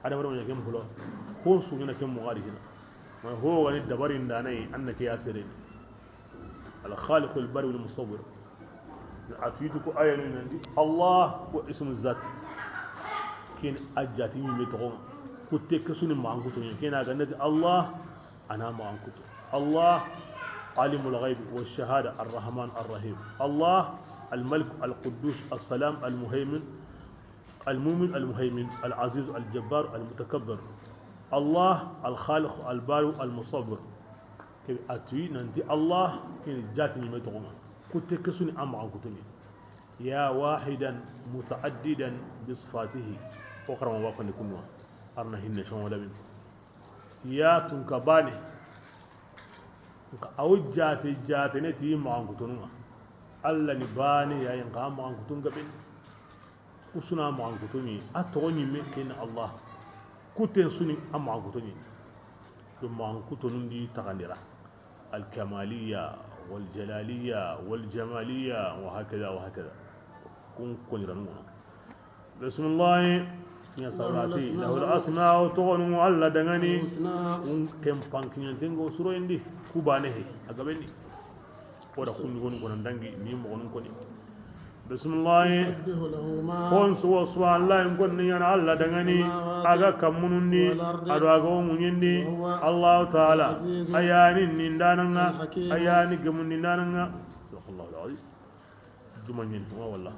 Adama ɲa ken bula, hon su ɲaana ken moxo di hina. Ma ho ga ni dabarindaana yi, an na ke ya sere. Al-Khaliq al-Bari al-Musawwir. A tu yi ti ko aya ni nan ti Allah ko ismu zat. Ken a jaati ɲimme toxo ŋa. Kutte ke su ni maxankuto ɲa. Ken a ga na ti Allah, a na maxankuto. Allah, alimul ghaybi wa shahada, ar-Rahman ar-Rahim. Allah, al-Malik al-Quddus as-Salam al-Muhaymin, al-Mu'min al-Muhaymin, al-Aziz al-Jabbar al-Mutakabbir. Allah, al-Khaliq al-Bari al-Musawwir. Ke a tu yi nan ti Allah, ken jaati ɲimme toxo ŋa. Kutte ke su ni a maxankuto ɲa. Ya wahidan mutaaddidan bi sifatihi. O xarama wa ko ni kunwa. Arna hinne shon wala min. Ya tunka baane. Nka a wo jaate, jaatene ti maxankutonu ŋa. Alla ni baane ya yi, nka maxankutun gabe ni. Ku su na maxankuto ɲi, a toxo ɲimme ken ni Allah. Kutten su ni a maxankuto ɲi. Do maxankutonun di taxandira. Al-Kamaliya, wal-Jalaliya, wal-Jamaliya, wa hakada, wa hakada. Kun koni ranu ŋa. Bismillahi. Ya sawrati, lahul asma'u, toxonu Alla da ŋa ni. Kun ken pankiɲanten ŋa wo suroyen di, ku baane he, a gabe ni. Wo da kun ɲugonu kono dangi, ni moxonun koni. Bismillahi. Kon su wo subhanallahi, kon ni ɲaana Alla da ŋa ni, a ga kammunun di, a do a ga wo ŋuɲen di, Allahu Taala, a ya ni nindaana ŋa, a ya ni gemundindaana ŋa. Sadaqallahu al-azim. Juma ɲen, wa walla.